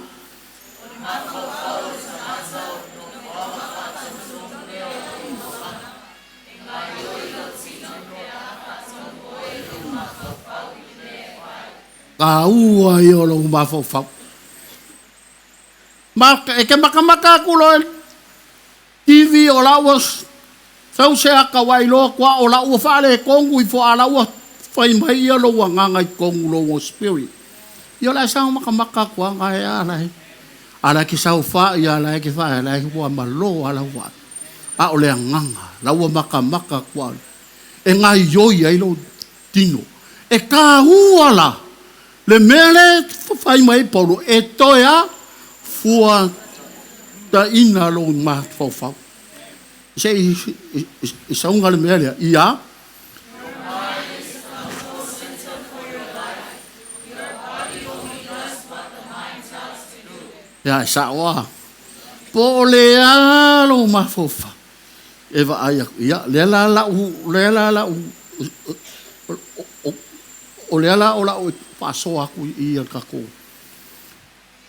Taua ia o lou mafaufau. Ma e te matamata atu loa i le TV o la ua sau se ata ua e iloa atu lava o la ua faaletonu ifo a o la ua fai mai ia lou agaga i totonu lou spirit. Ia o le a e saga matamata atu lava na e a la e a la e te saofai lava la e te vaai la e ua malo lava lau vaai. A o le agaga, la ua matamata atu lava e gaoioi ai lou tino. E taua la le mea lea e fai mai ai Paulo, e toe a fuataina lou mafaufau. Se i sauga le mea lea, ia. Ia, e sao lava. Po o le a lou mafaufau e vaai atu, ia, lea la lau, lea la lau, o lea la o lau faasoa atu i i le tatou.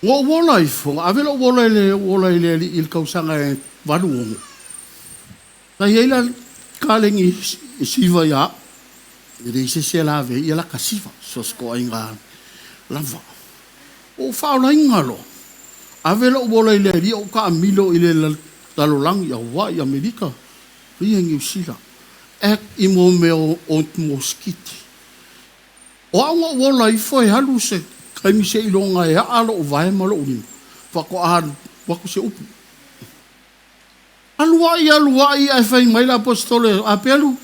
Na ou ola ifo, na ave lou ola i le, ola i le Alii i le tausaga e 86. Sa i ai la kalegi siva ia au. E leai se isi e lave ai ia lata siva, so o se ituaiga lava. Ua ou faaolaina loa, ave lou ola i le Alii ou taamilo i le lalolagi, Hawaii, Amerika, ia Niu Sila, act i mo mea o mosikiti. O au na ou ola ifo e alu se taimi seiloga e aa lou vae ma lou lima, faatoa alu atu se upu. Alu ai, alu ai, ae fai mai le Aposetolo a Peru,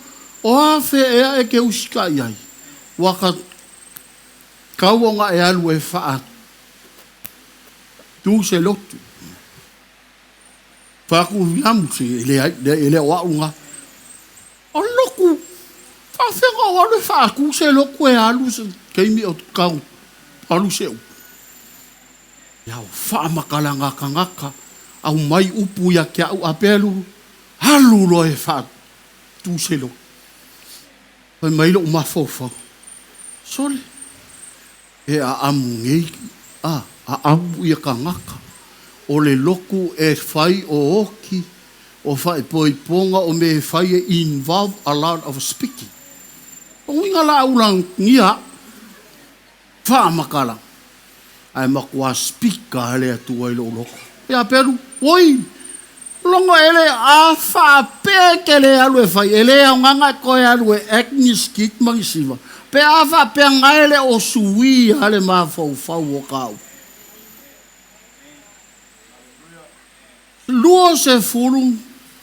o a fea ea e te usitai ai? Ua tatau ona e alu e faatu se lotu. Fai atu Viliamu, se e leai, e le o au lena. O le lotu, faafefea ona ou alu e faatu se lotu e alu se taimi o tau alu se upu. Ia o faamatalaga a tagata, aumai upu ia te au a Peru, alu loa e faatu se lotu. Fai mai lou mafaufau, sole, e aamu nei, a, aamu ia tagata, o le lotu e fai o oti, o faaipoipoga, o mea e fai e involve a lot of speaking. O uiga la ulagia au, faamatalaga, ae matua speak lava le Atua i lou loto. Ia Peru, oi, logo ele a faapea e te le alu e fai, e le aoga ona e toe alu e act ni skit ma ni siva, pe a faapea na e le o suia le mafaufau o tāua. 20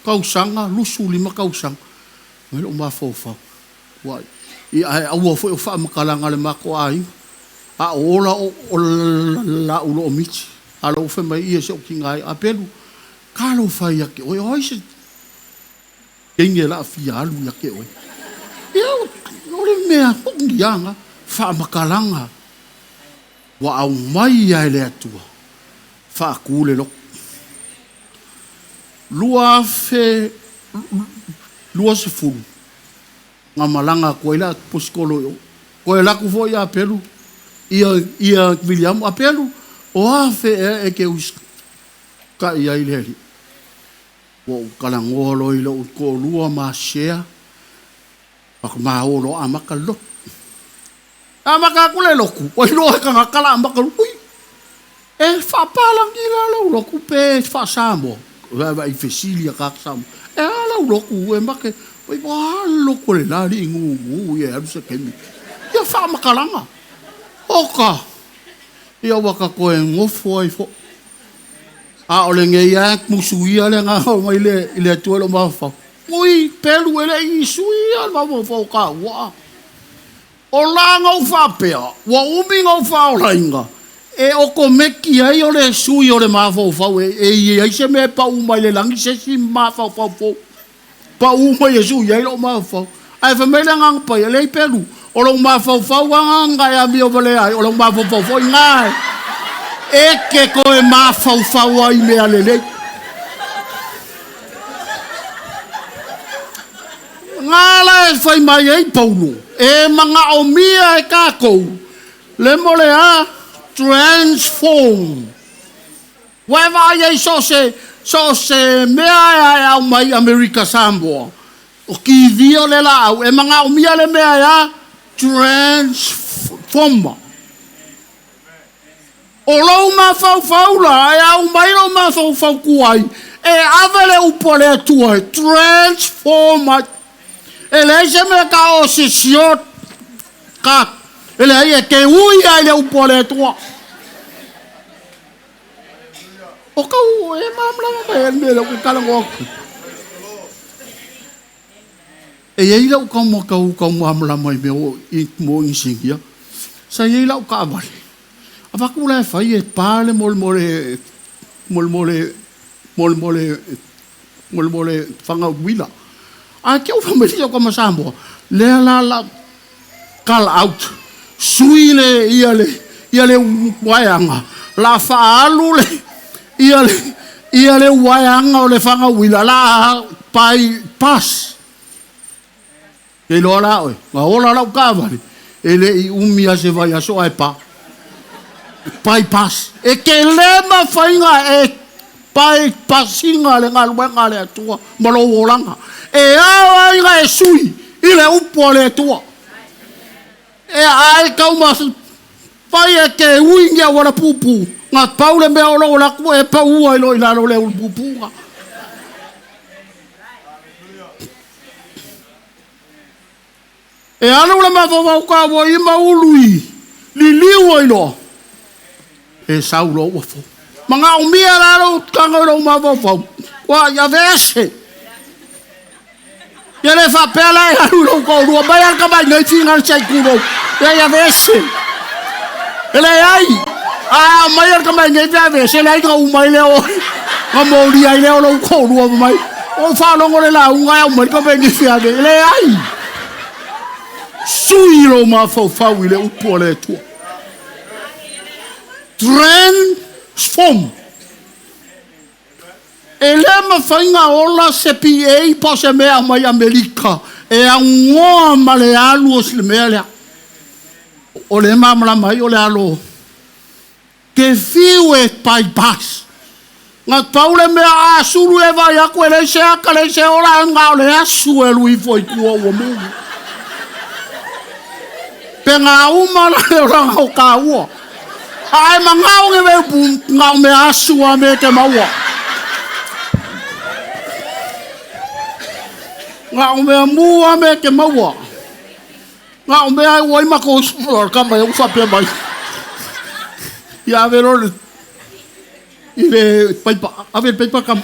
tausaga, 25 tausaga, mai lou mafaufau. Ua i ae aua foi o faamatalaga a le matou aiga. A o ola o lau loo miti. A lou fai mai ia se o tina ai a pelu. Talofa ia te oe, o ai se teine la fia alu ia te oe. Ia, o le mea moni faamatalaga ua aumai ai le Atua faatu le loto. 2020 na malaga atu ai le aposetolo i o. Toe alu atu foi ia Peru, ia, ia Viliamu, a Peru, o afe ea e te usitai ai le Alii. Ua ou talanoa loa i lou toalua ma sea, ma o loa amata le lotu. Amata atu le lotu, ua iloa e tagata la amata, ui, e faapalagi la lau lotu pe faasamoa. Vaai fesili a tagata Samoa. E a lau lotu e make, oi ua lotu le la alii gugu ia e alu se taimi. Ia faamatalaga. Oka, ia ua ta toe nofo ai foi. A o lenei lava musuia le agaga o mai le, i le Atua i lou mafaufau. Ui, pelu e le i suia le mafaufau o taua. O la na ou faapea, ua umi na ou faaolaina, e okomeki ai o le sui o le mafaufau e i ai se mea e pau mai le lagi se isi mafaufau fou. Pau mai e sui ai lou mafaufau. Ae fai mai le Agaga Paia, leai Pelu, o lou mafaufau aga e amio valea ai, o lou mafaufau foi na e te toe mafaufau ai i mea lelei. Nga la e lea e fai mai ai Paulo, e manaomia e tatou le mo le a transform. Ua e vaai ai so o se mea e aumai i Amerika Samoa, o TV o le laau, e manaomia le mea e a? Transformer. O lou mafaufau la, e aumai lou mafaufau tuai, e ave le upu a le Atua e transform ai. E leai se mea ta o se short cut. E leai, e te ui lava i le upu a le Atua. O tau e malamalama mai ai le mea lea ou te talanoa atu. E i ai lau tau tau malamalama i mea o mo inisinia. Sa i ai lau taavale, avatu la e fai e pa le mo le mo le mo le mo le mo le mo le mo le mo le fagauila. Ae te i mai le isi au tama Samoa, lea la la call out, sui le ia le ia le uaeaga, la faaalu le ia le ia le uaeaga o le fagauila la pai pass. Te iloa la oe, na ola lau taavale, e le i umi lava se vaiaso ae pa. Bypass. E tele mafaiga e bypass ina le galuega a le Atua ma lou olaga. E ao ai ona e sui i le upu a le Atua. E ae tau fai e te ui ni auala puupuu, na pau le mea o lou alu atu e pau ai loa i lalo o le ulu puupuuga. E alu le mafaufau taua i ma ulu i liliu ai loa, e sau loa ua fou. Manaomia la lou tago i lou mafaufau, ua i aveese. Ia le faapea la e alu i lou toalua, mai lava le tamai nei finagalo se i tulou, ia i aveese. E leai, a aumai le tamai nei pe aveese, leai na uma ai lea o, na molia ai lea o lou toalua mai. Ou faalogo le lauga e aumai le tamai nei pe aveese, e leai. Sui lou mafaufau i le upu a le Atua. Transform. E le mafai ona ola se PA po o se mea aumai Amerika e aunoa ma le alu o le mea lea. O le malamalama ai o le alo te fiu e bypass. Na pau le mea a sulu e vaai atu e leai se aka, leai se ola, na o le asu e alu ifo i tua ua mu. Pe na uma la le olaga o taua. Ae manao ne mea upu na o mea asu a me te maua. Na o mea mu a me te maua. Na o mea ua i matou o le kama e faapea mai. Ia ave loa le i le paipa, ave le paipa kama.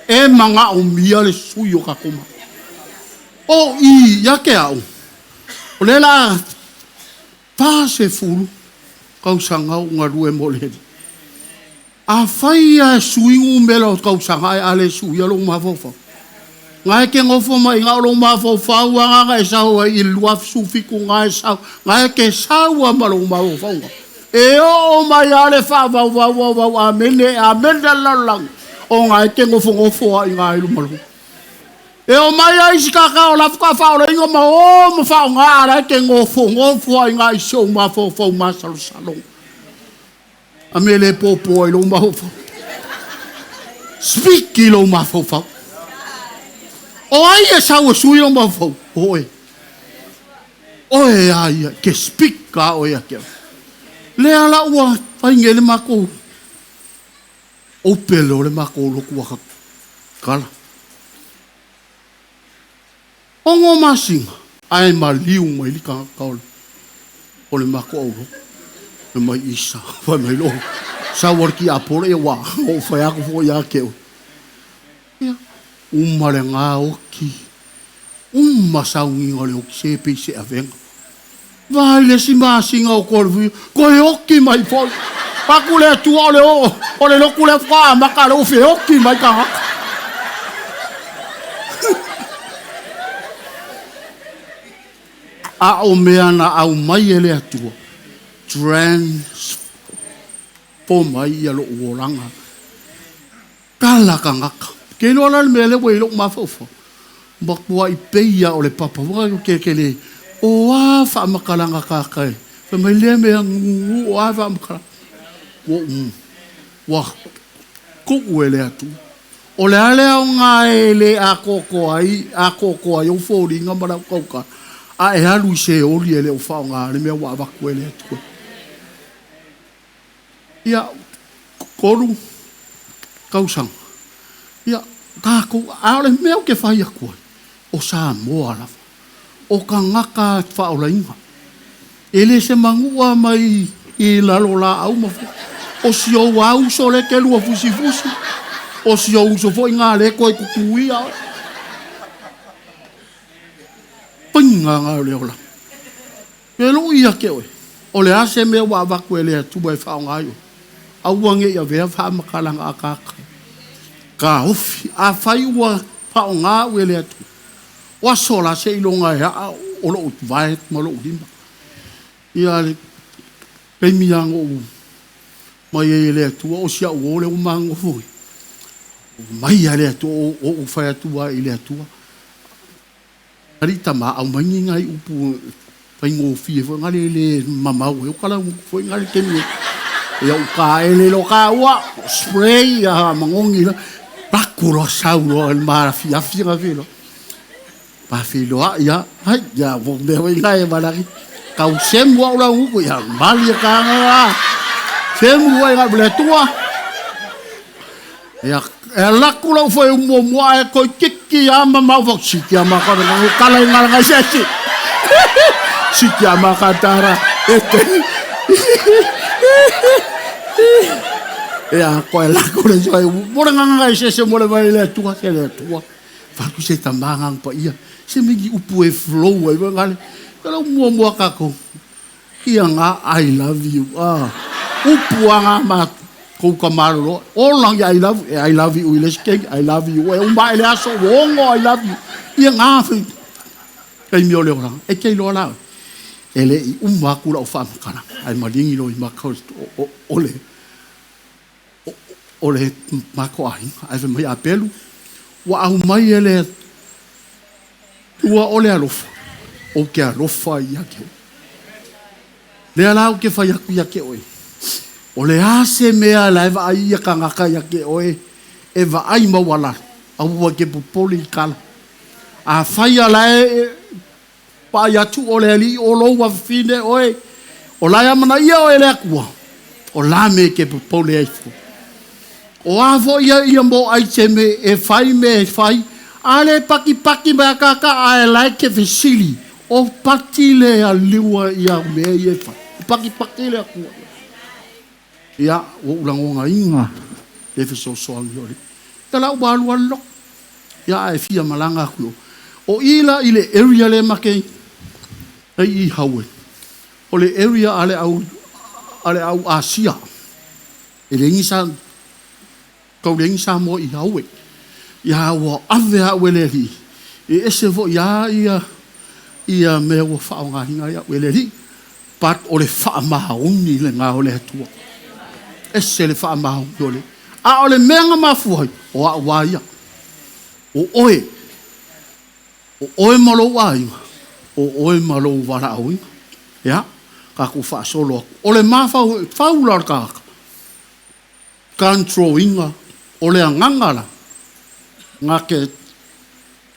E manaomia le sui o tatou ma. O i ia te au, o lea la 40 tausaga o galue mo le Alii. Afai lava e sui numera o tausaga ae a le suia lou mafaufau, na e te nofo mai ina o lou mafaufau lava na e sau ai i le 2017 na e sau, na e te sau lava ma lou mafaufauga. E oo mai lava le faavauvauvau amene, amene le lalolagi, ona e te nofonofo lava i ina i luma lou. E o mai ai isi tata o la faatoa faaolaina ma o ma faaaoga a o la e te nofonofo lava i ina i si ou mafaufau masalosalo. A mea le popo ai lou mafaufau. Speak i lou mafaufau. O ai e sau e sui lou mafaufau? O oe. Oe a ia, ke speak a oe ia te au. Lea la ua fai nei le matou ope o le matou lotu kala. 6 masina, ae maliu mai le tagata o le matou aulotu. Fai mai Isa, fai mai lou, sau a le tiapolo, ia ua ou fai atu foi ia te oe. Ia, uma le gaoti, uma sauniga o le oti, se pei se avega. Vaai le isi masina o toe toe oti mai foi. Atu le Atua o le o, o le lotu lea faatoa amata lea ua feoti mai tagata. A o mea na aumai e le Atua, transform ai ia lou olaga. Tala tagata. Ke iloa la le mea lea ua i lou mafaufau, matuai pei lava o le papa foi lea ke le o a faamatalaga kaka e fai mai lea mea gugu o a faamatalaga. Ua ou ua tuu e le Atua. O le a le aoga e le atoatoa ai, atoatoa ai ou foliga ma lau tautala, a e alu i Seoli e le o faaaoga le mea ua avatu e le Atua. Ia, 3 tausaga. Ia, tatou, a o le mea ou te fai atu ai, o Samoa lava. O tagata faaolaina. E le se manua mai i lalo laau ma o si ou lava uso lea e te lua fusifusi, o si ou uso foi lena lea e toe tutuia oe. Faiga lena o le olaga. E lui ia te oe, o le a se mea ua avatu e le Atua e faaaoga ai oe, aua ne i avea faamatalaga ataata. Taofi, afai ua faaaoga au e le Atua, o aso la seiloga e aa o lou vae ma lou lima. Ia le taimi lava na ou mai ai e le Atua, o si au uo lea ua ma nonofo nei, mai lava le Atua, o ou fai atu lava i le Atua, Alii tama, aumai ni nai upu faigofie foi na le le mamao ai o talagutu foi na le taimi e ia u taele loa taua spray ia manogi la paku loa sau loa i le mafiafi na feiloai pafeiloai a ai ia ua mea foi na e valagi tau semu au laugutu ia malie taga semu ai ga le Atua. Ia, e alu atu lou foe muamua ae toeitiiti lava mamao fau, siti a maka o kala i ngala ngai se esi. Siti a maka tara e te. Ia, koe lako le soe, mo le nganga ngai se se mo le vai le atua, se le atua. Fatu se tama ngang pa ia, se mingi upu e flow ai ngale. Kala muamua kako. Ia nga I love you ah upu a nga ma kou ka malolo ola ia I love I love you i le isi taimi I love you e uma ae le aso ua ono I love you ia nga taimi o le olaga e te iloa la oe e le i uma atu lau faamatalaga ae maligi loa i maka o le o le matou aiga ae fai mai Apelu ua aumai e le Atua o le alofa ou te alofa ai ia te oe. Lea la ou te fai atu ia te oe, o le a se mea la e vaai ia tagata ia te oe e vaai maualalo, aua e te popole i tala. Afai a la e Vaai atu o le Alii o lou afafine oe, o la e amanaia oe e le Atua, o la me ke popole ai fua. O a foi ia ia mo aiteme e fai me e fai, a le pakipaki mai akaka a e la e ke fesili, o pati le aliua ia mea ia e fai. O pakipaki le Atua. Ia, ua ou lagonaina le fesoasoani o le Ia la ua alu alu loa. Ia ae fia malaga atu i o. O i la i le area lea ma ke ai i Hawaii, o le area a le au a le au Asia. E leai ni sa tau leai ni Samoa i Hawaii. Ia ua ave au e le Alii, e ese foi lava ia ia mea ua faaaogaina ai au e le Alii. But o le faamaoni lena o le Atua. Ese le faamaoni o le. A o le mea na mafua ai, o au a ia. O oe. O oe ma lou aiga, o oe ma lou valaauina. Ia, tatou faasolo atu. O le mafaufau la o le tagata, control ina, o le agaga la, na te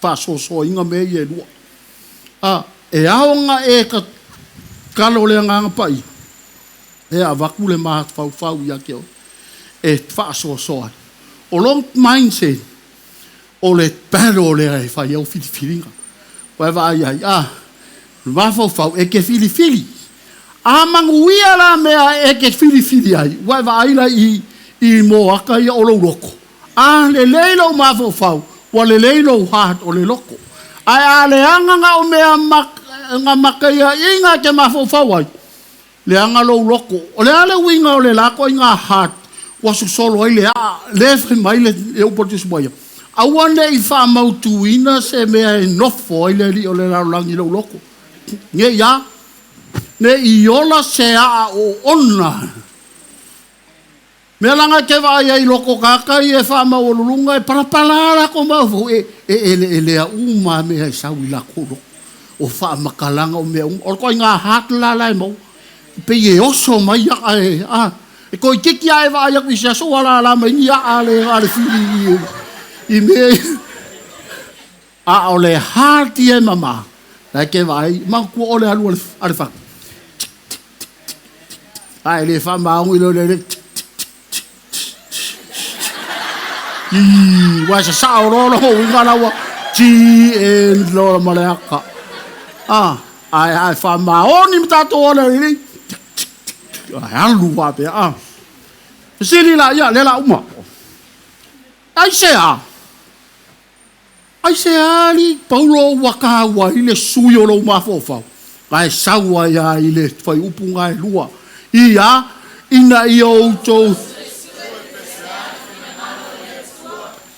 faasoasoaina mea ia e lua. A, e ao ona e tatalo le Agaga Paia e avatu le mafaufau ia te oe e faasoasoa ai. O lou mindset, o le battle lea e fai ai au filifiliga. Ua e vaai ai, a, o le mafaufau e te filifili. A manuia la mea e te filifili ai, ua e vaai la i, i moaka ia o lou loto. A lelei lou mafaufau, ua lelei lou heart o le loto. Ae a leaga na o mea na makaiaina e te mafaufau ai, leaga lou loto. O le a le uiga o le la ituaiga heart ua sosolo ai le aa, lea e fai mai le upu a le Tusi Paia, aua ne i faamautuina se mea e nofo ai le alii o le lalolagi i lou loto. Ne i a? Ne i ola se aa oona. Mea laga e te vaai ai i loko o tagata ia e faamaualuluga e palapala lava latou mafaufau e eleelea uma lava mea e sau i latou loto. O faamatalaga o mea uma. O le ituaiga heart la la e maua, e pei e oso mai aa e a. E toeitiiti lava e vaai atu i se aso ua lala mai ni aa a le fili i mea ia. A o le heart ia e mama, la e te vaai, manatua oe le alu a le fatu, a e le faamaoni loa i le aua e sasao loa lona uiga la ua G loa ma le ata. A, ae a e faamaoni ma tatou ola lelei, ae alu faapea. A, fesili la, ia, lea o le a uma. Aisea? Aisea alii Paulo ua taua ai le sui o lou mafaufau? Na e sau ai lava i le fuaiupu na e lua. Ia, ina ia outou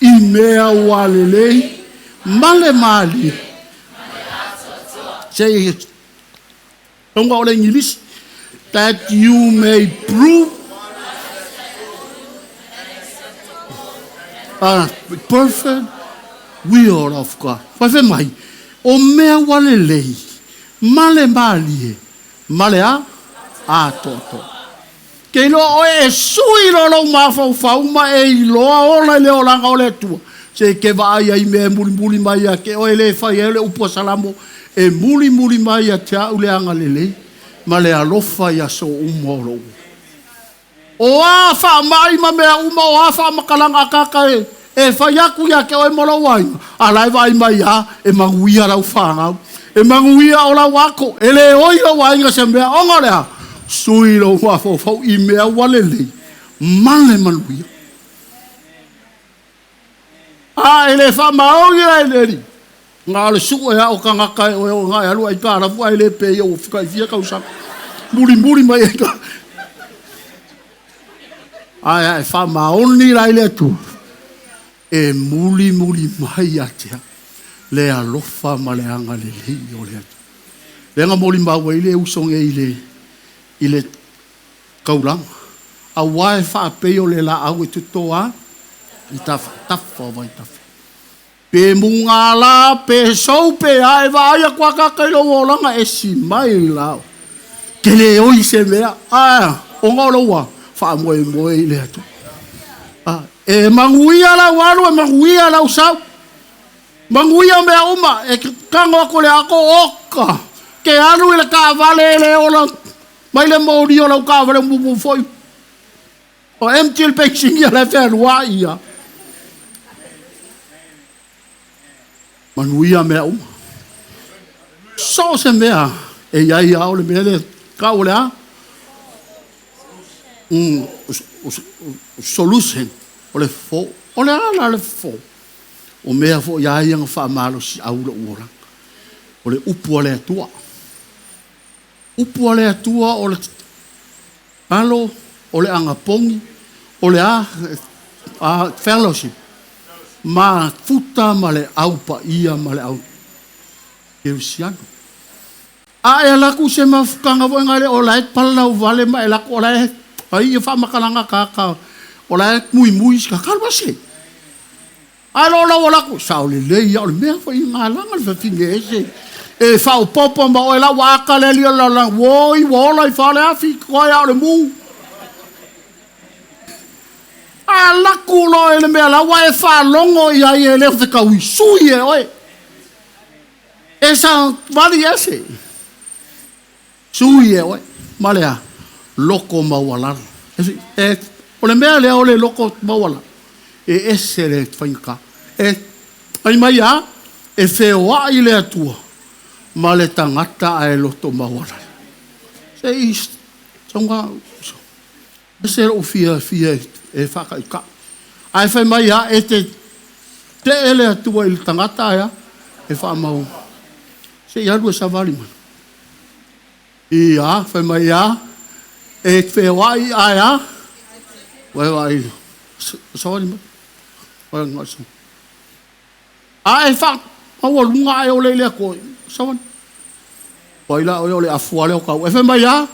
i mea ua lelei ma le malie. Se i tonga o le Igilisi. That you may prove a perfect will of God. Fai mai, o mea ua lelei, ma le malie, ma le a? Atoatoa. Ke iloa oe e sui lo lou mafaufau ma e iloa ola i le olaga o le Atua. Se ke vaai ai mea e mulimuli mai ia te oe le fai ai le upu a Salamo, e mulimuli mai ia te au le agalelei ma le alofa i aso uma o lou. O a faamai ma mea uma, o a faamatalaga akaka e fai atu ia te oe ma lou aiga, a la e vaai mai a, e manuia lau fanau, e manuia o lau ato, e le oi lou aiga se mea, ona o le a, sui lou mafaufau i mea ua lelei, ma le manuia. A e le faamaoni la i le Alii, na o le sue lava o tagata e oe o na e alu aitalafu ae le pe ia ua tai fia tausaga. Mulimuli mai ai ka. Ae a e faamaoni la i le Atua, e mulimuli mai ia te au le alofa ma le agalelei o le Atua. Lea na molimau ai le uso nei i le taulaga, aua e faapei o le laau e toto a i tafatafa o vaitafe. Pe mugala, pe sou, pe a, e vaai atu a tagata i lou olaga, e si mai lau. Ke le oi se mea, a, ona o lou a, faamoemoe i le Atua. A, e manuia lau alu, e manuia lau sau. Manuia mea uma, e tago atu le ato, oka, ke alu i le taavale e le ola, mai le moli o lau taavale mumu foi. O empty le penisini a la e fealuai ia. Manuia mea uma. So o se mea e iai a o le mea le tau o le a? Solution, o le fofo. O le a la le fofo? O mea foi a ia na faamalosiau lou olaga. O le upu a le Atua. Upu a le Atua o le alo, o le anapogi, o le a, fellowship, ma futa ma le aupaia ma le au kerisiano. A e alu atu i se mafutaga foi nale o la e palauvale ma e alu atu o la e ai ia faamatalaga tagata o la e muimui isi tagata, alu ese. Ae lo lau alu atu, sao lelei lava, o le mea foi i galaga le fafine ese e faaopoopo ma oe la ua ata le alii o le lalolagi, oi ua ola i faleafi, koe a o le mu. A laku loa i le mea la ua e faalogo i ai e le o fetaui, sui e oe. E sa vali ese. Sui e oe. Ma le a, loko maualalo. E, o le mea lea o le loko maualalo, e ese le faigata. E, ai mai a, e feoai le Atua ma le tagata ae loto maualalo. Se i, songa, ese lou fiafia e faataitai. Ae fai mai a, e te tee le Atua i le tagata ae a, e faamau. Se i alu e savali mai. Ia, fai mai a, e feoai ae a, vai vai, savali mai. Vai ngai sa. A e faamaualuga ae ole i le Atua, savali. Vai la oe o le afu lea o tau. E fai mai a,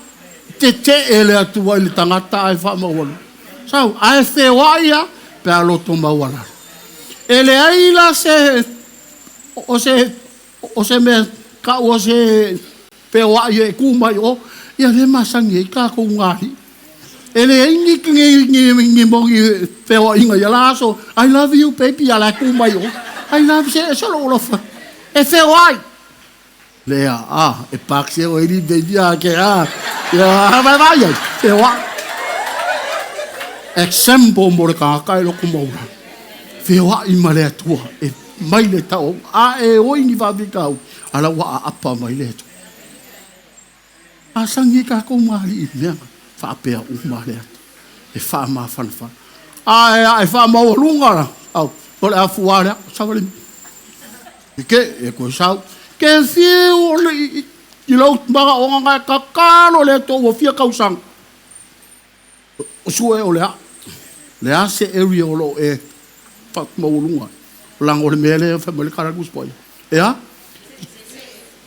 tetee le Atua i le tagata ae faamaualuga. Sau, ae feoai ia, pe a loto maualalo. E leai la se o se o se mea kau o se feoai e ku mai o, ia le masani ai tatou gali. E leai ni ni feoaiga ia la aso, "I love you, baby," ala ku mai o. I love se se lo alofa. E feoai. Lea, a, e pak se o eli baby a ke a. Ia, vai vai ai, feoai. Example mo le tagata e loko maula. Feoai ma le Atua, e mai le tau, a e oi ni faafitauli, ala ua aapa mai le Atua. Masani tatou ma alii i mea faapea uma le Atua. E faamafanafana. Ae a e faamaualuga la, au, o le afua lea, savali. Ke e koe sau. Ke fiu o le i lau manaoga na e tatalo le Atua ua fia tausaga. O sue o le a. Le a se area o lo e faamaualuga. O laga o le mea lea fai mai le kala Tusi Paia. E a?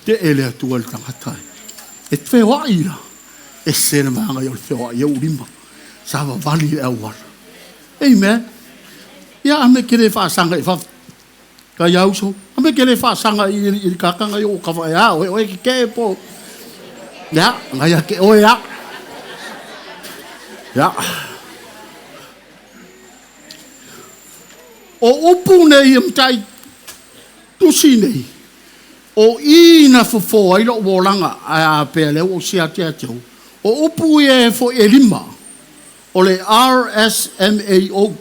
Te e le Atua i le tagata. E feoai la. E se le maga i o le feoai e ulima. Sa vavali le auala. Amen. Ia a me ke le faasaga i fa ka iau so. A me ke le faasaga i le kakanga i o ka fa a o e ke ke po. Ya, ngai a ke oe a. Ya. O upu nei e matai tusi nei, o i na fofo ai lou olaga a pea lea ua ou siatia atu. O upu ia e foi e lima, o le RSMAO.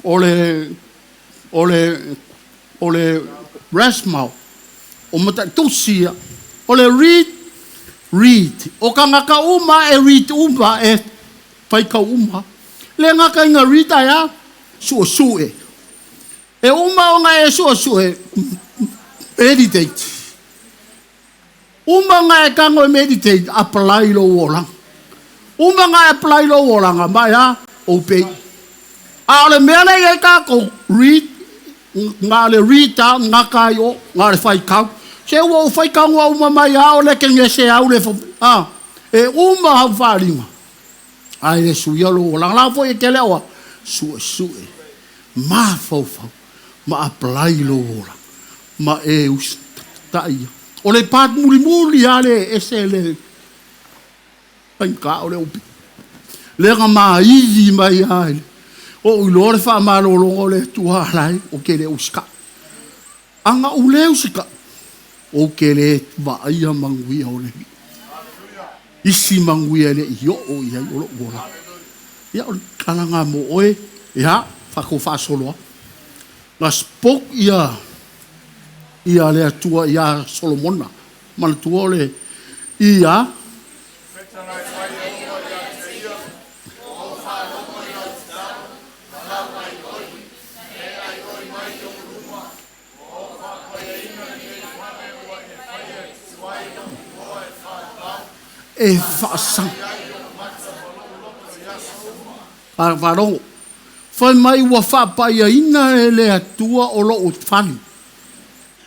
O le RSMAO. O matatusi ia. O le read, read. O tagata uma e read uma e faitau uma. Le gata ina read ai a, suesue. E uma ona e suesue, meditate. Uma ona e tago e meditate, apply lou olaga. Uma ona e apply lou olaga, ma e a, obey. A o le mea le i ai tatou, read, na le read a, gata ai o, na le faitau. Se ua ou faitauga uma mai a o le ke gese au le a, e uma au faaliga. Ai le suia lou olaga. La foi e kele oa, suesue, mafaufau, ma apply lou olaga. Ma e usitaia. O le pat mulimuli a le ese le faigata o le upi. Le ga maivi mai ai. O iloa le faamalologa o le Atua alai o ke le usika. Aga u le usika. O ke le vaaia manuia o le isi manuia le i o i ai o lo ola. Ia o le kalaga mo oe, ia, whako whaasoloa. Na spoke ia ia le Atua ia Solomona. Manatua o le ia. Fetalai mai Iehofa ia te ia, ua ou faalogo i lau tatalo, ma lau aioi, e aioi mai i ou luma, ua ou faapaiaina lenei fale ua e faia e tu ai lou igoa e faavavau, E faasaga ai ou mata ma lou loto i aso uma. Faalogo. Fai mai ua faapaiaina e le Atua o lou fale.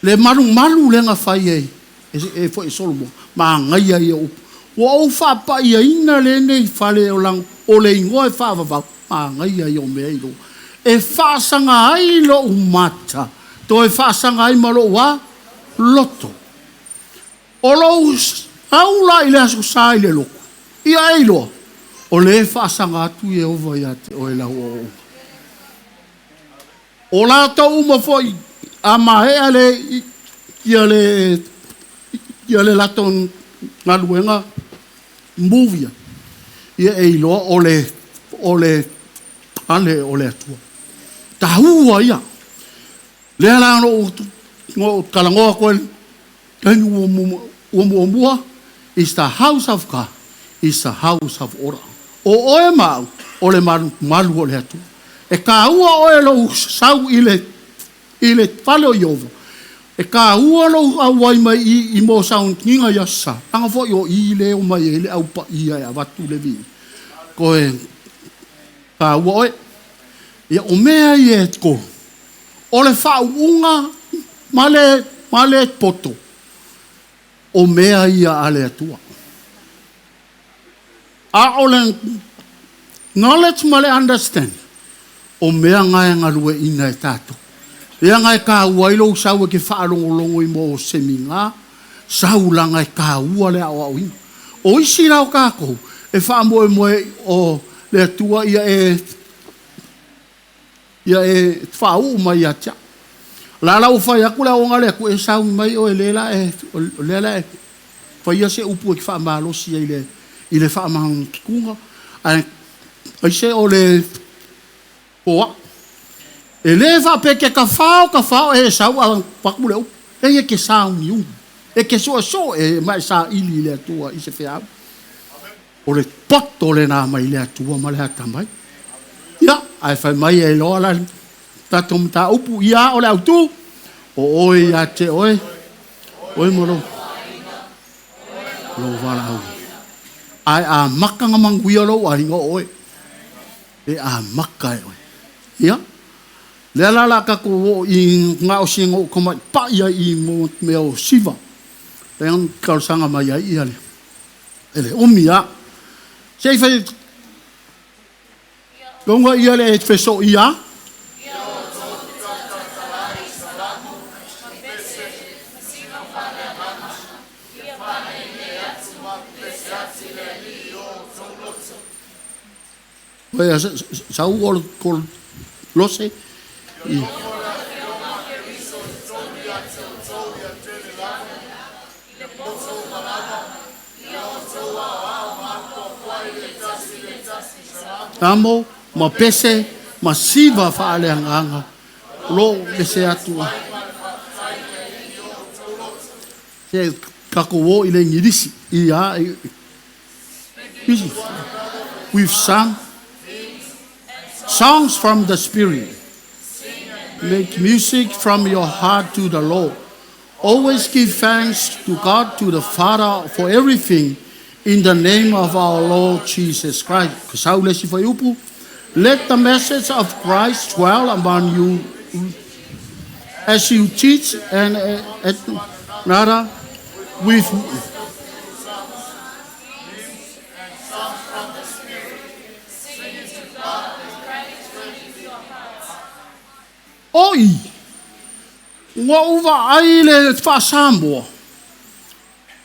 Le malumalu le na fai e, e, e foi Solomon. Ma ngaia ia upu. Ua ou faapaiaina lenei fale o lang, o le igoa e faavavau. Ma ngaia ia o mea i lo. E faasaga ai lou mata. Toe faasaga ai ma lou a loto. O lou aula i le aso sa i le loko. Ia e iloa. O le faasaga atu Ieova ia te oe lau o. O latou uma foi a maea le ia le latou galuega movie ia e iloa o le ale o le Atua. Taua ia. Lea la no no talanoa koe taimi ua muamua is the house of God, is the house of order. O oe mau, o le malu, malu o le Atua. E kāua oe lou sau i le fale o Ieova. E kāua lou auai mai i mo sauniga ia sa. Langa foi o i le o mai e le au pa ia e avatu le vi. Koe kāua oe. Ia o mea i e tolu. O le faauuga ma le poto. O mea ia a le Atua. A o le knowledge ma le understand, o mea ngae ngalue ina e tātou. Lea ngae ka ua ilo usau e ke whaalongolongo i mo seminga, sau langa e ka ua le ao au ina. O isi lau kākou, e wha moe moe o le atua ia e wha mai atia. La la ufai aku la onga le aku e sau mai o le la e o le la e faia se upu e wha malosi i le wha mangunga. Ai se o le oa. E le wha peke ka whao e sau a paku le upu. E ke sau ni ungu. E ke soa so e mai sa ili le atua i se whiau. O le poto le nā mai le atua ma le hata mai. Ia, ai whai mai e loa la tatou mata upu ia o le autu. O oi ia te oe. Oe mo lo. Lo wala au. Ai a maka nga manguia lo ai ngo oe. E a maka e oe. Ia. Le la la ka ko i ngā o singo koma pa ia i mo mea o siva. Le ang kalsanga mai ai ia le. Ele umi ia. Sei fai Longa ia le feso ia. Oia sau o kol lose. Amo ma pese ma siva whaaleanganga lo pese atua. Se kako wo i le ngirisi ia with sung songs from the Spirit. Make music from your heart to the Lord. Always give thanks to God, to the Father, for everything, in the name of our Lord Jesus Christ. Let the message of Christ dwell among you as you teach and nada with Oi, ua uva ai le whaasamoa.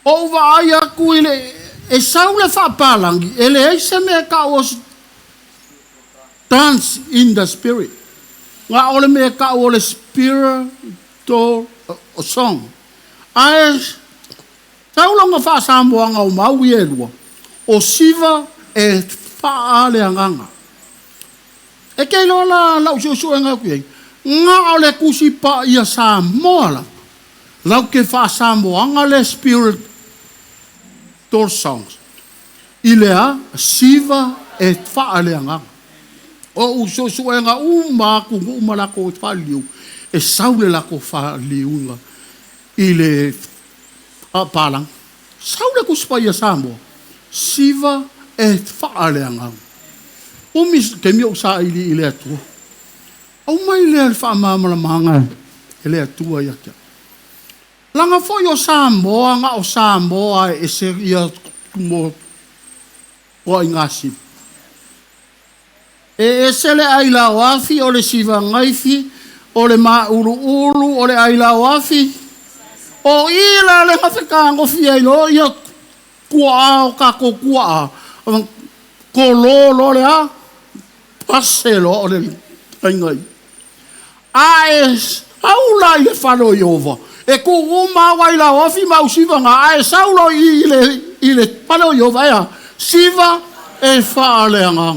O uva ai aku i le e sau le whaapalangi, e le eise mea ka o dance in the spirit. Ngā ole mea ka o le spiritual song. Ae, sau longa whaasamoa ngau maui e lua, o siva e whaale anganga. E kei loa la lau susu e ngau kui. Ngā o le kusi pa ia Samoa la. Lau ke whaasamoanga le spirit songs. I lea siva e whaaleanga. O uso e ngā uma ku uma lako whaliu. E saule lako whaliunga. I le palang. Saule kusi pa ia Samoa. Siva e whaaleanga. Umi ke mi o sa ili i le atua. Au mai le whaamamalamanga e le atua ia kia. Langa foi o Samoa, ngā o Samoa e se ia mo o i ngā siva. E ese le ai lau afi o le siva ngaifi, o le maulu ulu, o le ai lau afi. O ila le ngawheka ngofi ai lo ia kua o kako kua a. Ko lo lo le a, pase lo o le aingai. A e aula i le whano i ova. E ku uma wai lau afi mau siva ngā. A e saulo i le whano i ova ea. Siva e whaaleanga.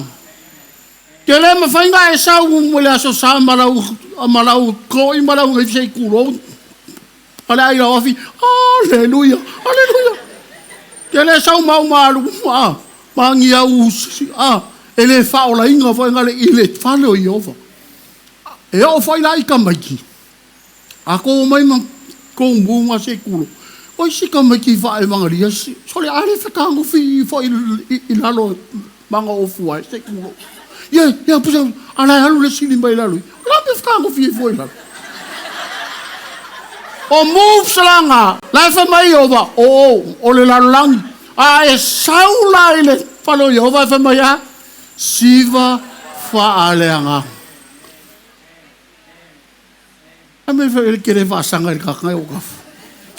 Ke le mawhainga e sau mo le aso sa malau koi malau ngai sei kulo. Ale ai lau afi. Aleluia, aleluia. Ke le sau mau malu a mangi au a e le whaola inga whainga le i le whano i ova. E o whai la i ka maiki. A ko mai ma ko munga se kulo. O isi ka maiki wha e mangaria. So le ale whakango fi fo i lalo manga o fuai se kulo. Ia, ia, pusa, ala alu le sili mai lalo. La me whakango fi fo i lalo. O move salanga. La fa mai ova. O le lalo langi. A e saula i le Fale o Ieova e fai mai a? Siva faaleagaga. A mea foi le kele faasaga i le kaka e o kafa.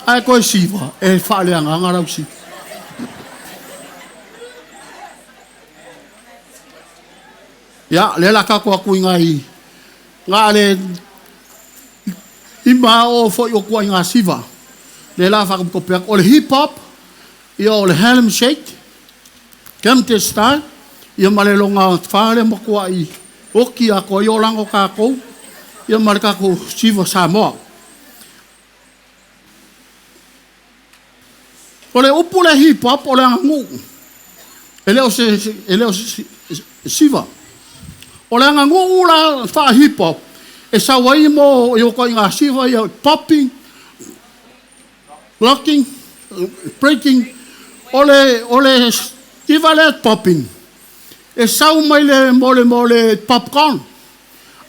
Ae koe siva, e faaleagaga lau siva. Ia, lea la tatou atu i nai na le ima o foi o tuaiga siva. Lea la faatope atu. O le hip hop, ia o le Harlem Shake, Camden Style, ia ma le lona fa lea matuai oti atoa ai olaga o tatou, ia ma le tatou siva Samoa. O le upu le hip hop o le aganuu. E le o se, e le o se siva. O le aganuu la faa-hip hop, e sau ai mo i o ituaiga siva ia popping, locking, breaking. O le siva lea popping, e sau mai le mo le popcorn.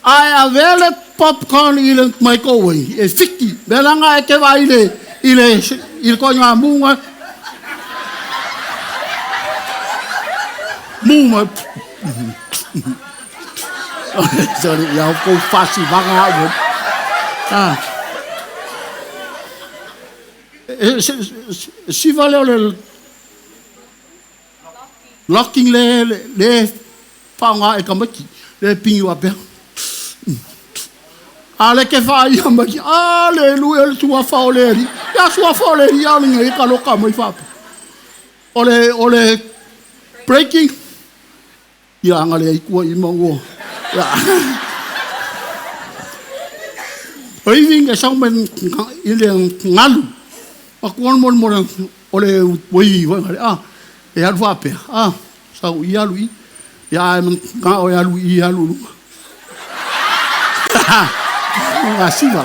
Ae avea le popcorn i le microwave, e fiki. Mea laga e te vaai i le ituaiga muga, mu mai. Sorry, ia kou faasivaga au. Ah. E, siva lea o le locking le faaaoga e tamaiti, le pigi faapea. A le ke faia mai, aleluia le suafa o le Alii. Ia suafa o le Alii a o le ngai ka loka mai faapea. O le breaking, ia anga le aitua i maua. Ia. Waving e sau mai i le galu. Matua mo mo o le wave le ah e alu faapea. Ah, sau i alu i. Ia ai nga o e alu i alu lunga. Nga siva.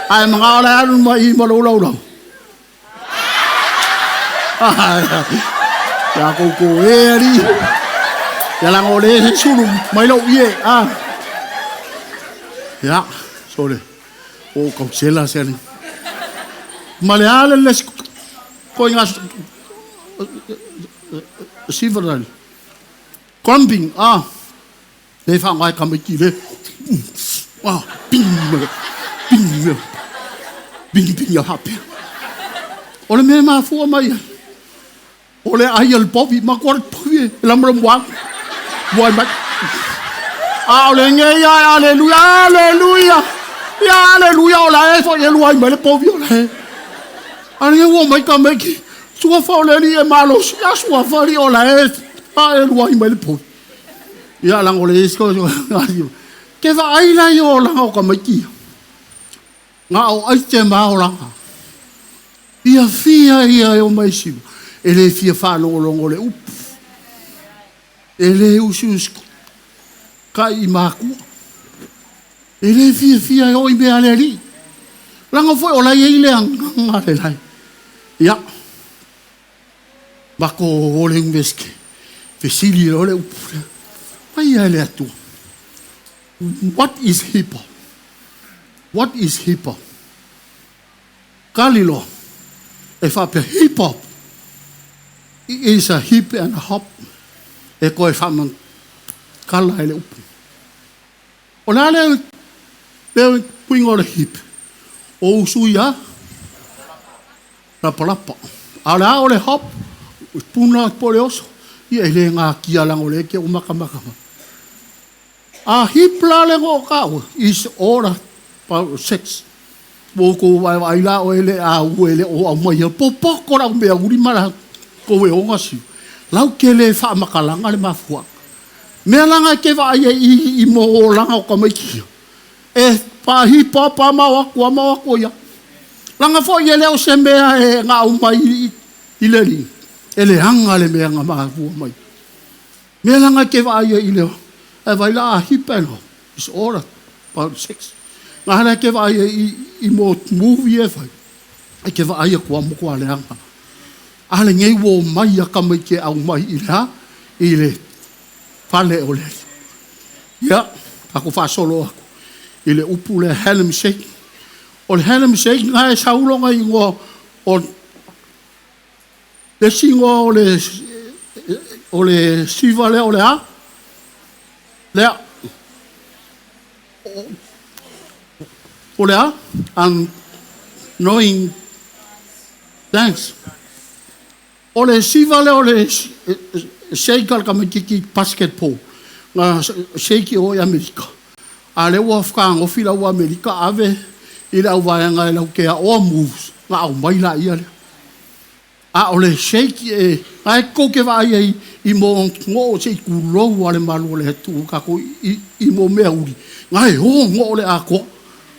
Ai mga o le alu mai i ma lau lau lau. Ia kou e ali. Ia langa o le sulu mai lau ie. Ah. Ia, sole. O kau sela sele. Ma le ale le ko inga siva rali. Crumping, ah. Le whangai ka mai ki le. Ah, ping, ping, ping, ping, ia hape. O le mea mafua mai ai. O le ai al povi, ma kua povi, e lama la mua. Mua mai. A o le nge ia, aleluia, aleluia. Ia, aleluia, o la e fo e lua mai le povi o le. A le ua mai ka mai ki. Sua fa o le li e malo, ia sua fa li o la e, a e lua mai le povi. Ia lango le isko, ke va ai la i o langa o ka mai ki. Ngā o ai te mā o langa. Ia fia ia e o mai siva. E le fia whaalongolongo le upu. E le usi usi kai i mākua. E le fia fia e o i mea le ali. Langa foi o lai e i le anga le lai. Ia. Mako o le unveske. Fesili o le upu. Mai ia le atua. What is hip hop? What is hip hop? Kalilo. E whapea hip hop is a hip and a hop. E koe whaman kala e le upu. O le ale le kuinga o le hip. O usu ia lapa lapa. A le a o le hop, puna po le oso. Ia e le ngā kia lango le ke umaka maka. A hip la le ngo kau is all about sex. Mo ko vai vai la o ele a u ele o au mai po po ko la mea uri mala ko e onga si. Lau ke le wha makalanga le mafua. Mea langa ke va ai i mo o langa o ka mai ki. E pa hi pa pa ma wa kwa ma wa ko ia. Langa fo i ele o se mea e ngā au mai i le li. E le hanga le mea ngā mafua mai. Mea langa ke va ai i le e vai la a hip and hop. It's all about sex. Ngā hala ke va ai i mo movie e whai. E ke va ai kua mo kua leanga. A le ngei wo mai a ka mai ke au mai i le ha, i le fale o le. Ia, ako whaasolo aku. I le upu le Harlem Shake. O le Harlem Shake ngā e saulonga i ngoa o le singoa o le O le siva lea o le a? Lea. O le a? Annoying dance. O le siva lea o le shake a le tamaitiiti basketball, na shake i o i Amerika. A o lea ua fetagofi le au Amerika ave i le auvaega e latou te aoa moves, ona aumai laia lea. A o le shake e, na e tou te vaai ai i mo oo se i tulou lava le malu o le Atua tatou i mo mea uli, na e o noo le atoa.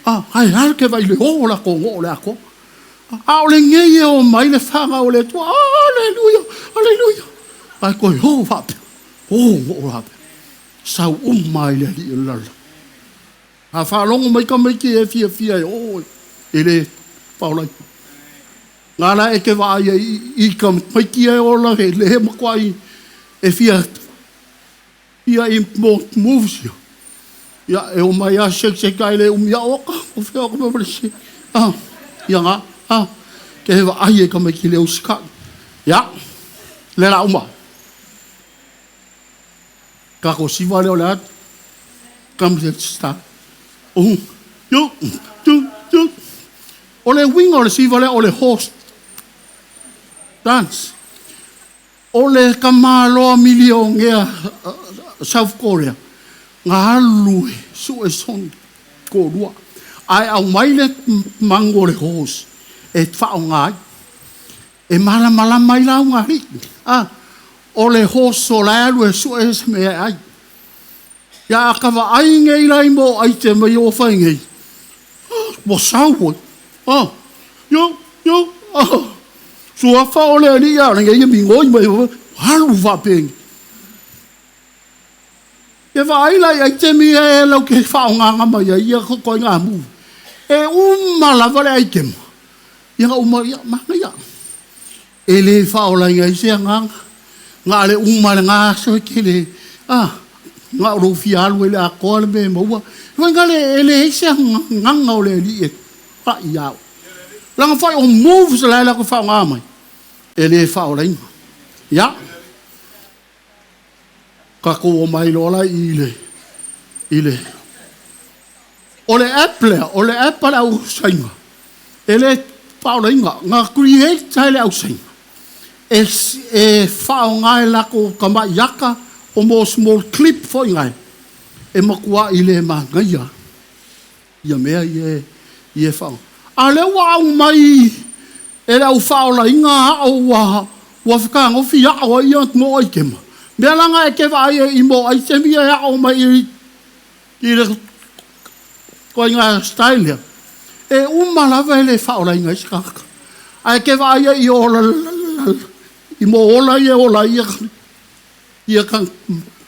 A, ae a ke vaai i le o o latou noo le atoa. A o lenei e o mai le fanau o le Atua, aleluia, aleluia. Ae toe o faapea, o noo faapea. Sau uma ai le alii o le lalolagi. A faalogo mai tamaiti e fiafia e o e le paolai. Nga la e te vaai ai i tamaiti e ola e le matuai e fia fia i mo moves ia. Ia e o mai a shake shake ai le umi a oka o fea o ka mea se. Ah, ia nga ah ke vaai e tamaiti le usikai. Ia, le la uma. Kako siva le o le atu. Come start. Un, two, two, two. O le uiga o le siva lea o le horse dance. O le tamaloa milionea South Korea, na alu e sue sona toalua, ae aumai le manu o le horse e faaaoga ai. E malamalama ai lauga a alii. Ah, o le horse o la e alu e sue se mea e ai. Ia a ka vaai nei la i mo ai te mai o fai nei, ua sau oi. Ah, yo, yo, ah. Suafa o le alii a o lenei e migoi mai, alu faapeni. Ke vaai la i ai te mi e lau ke whaongaga mai ai ia ko ngā mu. E uma lava le aitema. Ia nga uma ia, mana ia. E le whaolai ngai se anganga. Nga le uma le ngā aso e ke le, ah, nga o lou fia alu e le akoa le me maua. Wai nga le e le se anganga o le ali e pa i au. Langa whai o moves la la ko whaonga mai. E le whaolai. Ia. Ka ko o mai lola i le i le o le app lea, o le app a le au sainga. E le whaolaiga, nga create ai le au sainga. E, e whaonga e lako ka mai aka o mo small clip fo ingai. E makua i le mangaia. Ia mea i e, i e whaonga. A le ua au mai e le au whaolaiga a o ua ua whakagofi a o ia mo ai kema. Mea langa e ke vaai e i mo ai te mia e ao mai i le koe ngā style lea. E uma lava e le whaolaiga i se kaka. Ae ke vaai ai i ola i mo ola ia ola ia ia ka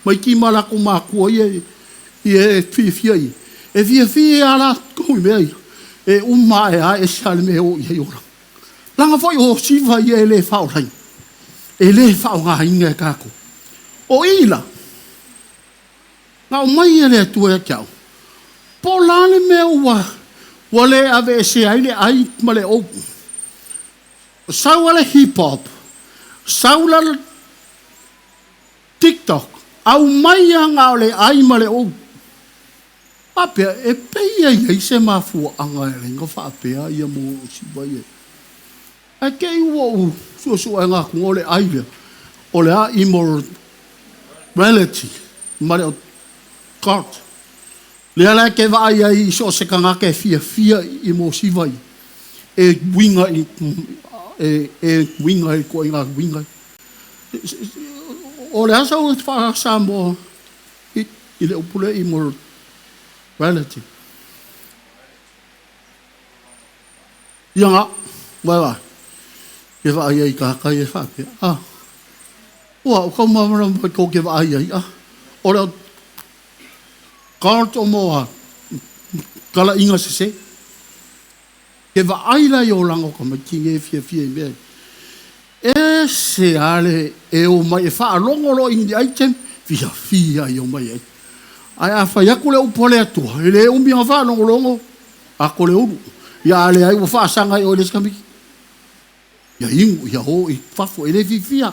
mai ki ma la ko makua ia i e fiafia i. E fiafia ala ko i mea ia. E uma e a e sa le mea o ia i ola. Langa foi o siva ia e le whaolai. E le whaonga e kako. O ila, ngā o mai e le atua e kiau. Po la le mea ua, ua le ave e se ai le ai ma le ou. Sau ale hip hop, sau la TikTok, au mai a ngā o le ai ma le ou. Apea, e peia ia i se mafua anga e lenga whaapea ia mo siva ia. Ai ke i ua u sua e ngā kunga o le ai lea. O le a immorality, ma le o God. Lea la ke vaai ai i so se kangaka e fia fia i mo siva i. E winga i e winga i ko i ngā winga. O le asa o wha sa mo i le upule immorality. Ia ngā, vai vai. Ke vaai ai ka kai e whaapea. Ah. Ua, o kau mamara mai ko ke vaai ai. Ah. O le God o moa kala inga se se. Ke vaai la i o langa o ka mai ki nge fia fia i mea. E se ale e o mai e whaalongo lo i item, fia fia i o mai ai. Ai a whai aku le upo le atua, e le umi a whaalongo longo, a ko le uru. Ia ale ai ua whaasanga i o le skamiki. Ia ingu, ia ho i fafo, e le fifia.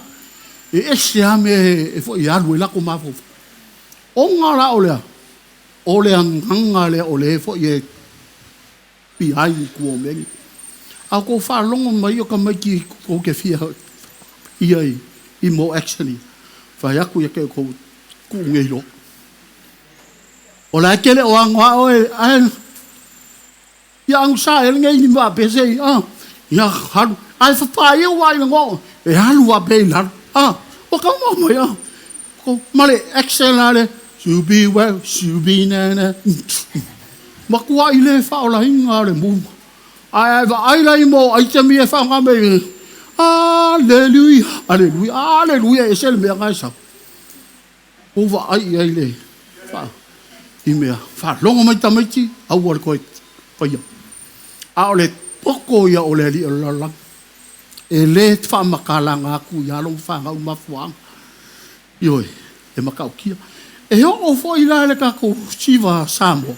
E ese lava mea e foi e alu ai latou mafaufau. Ona la o le a? O le agaga lea o le foi e pia ai i tua o mea nei. A outou faalogo mai o tamaiti tou te fia ia i mo action ia, fai atu ia te outou, tuu nei loa. O la e te le o ano lava oe, ae ia agusa ea lenei ni faapea se i, ia alu, ae fapaia ua i le goa, e alu faapea i lalo, ua tau mai, ma le action la le, subi well, subi nana, matuai le faaolaina o le muga. Ae vaai la i mo aitemi e faaaoga mai, aleluia, aleluia, aleluia, e ese le mea na e sau. Ua vaai i ai le i mea, faalogo mai tamaiti, aua le toe faia. A o le poto ia o le alii o le lalolagi, e le faamatalaga atu i alo ma fanau mafuaaga. Ioe, e matautia. E oo foi la le tatou siva Samoa,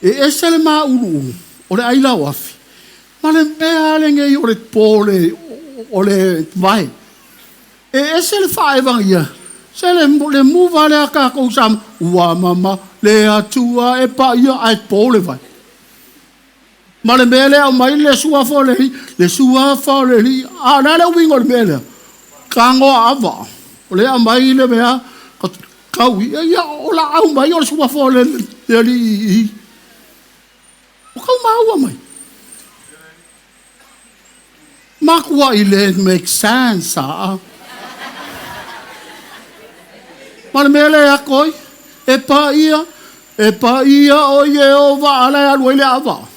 e ese le mauluulu o le aila o afi, ma le mea lenei o le po o le vae. E ese le faaevagia, se le muva lea tatou Samoa, ua mama le Atua e paia ae po le vai. Ma le mea lea aumai le suafa o le Alii, le suafa o le Alii. A o le a le uiga o le mea lea? Tagoa ava. O lea aumai le mea, tau ia, o la aumai o le suafa o le Alii i. O kau maua mai. Matua i le make sense, a. Ma le mea lea akoi, e paia o Ieova ala e alu ai le ava.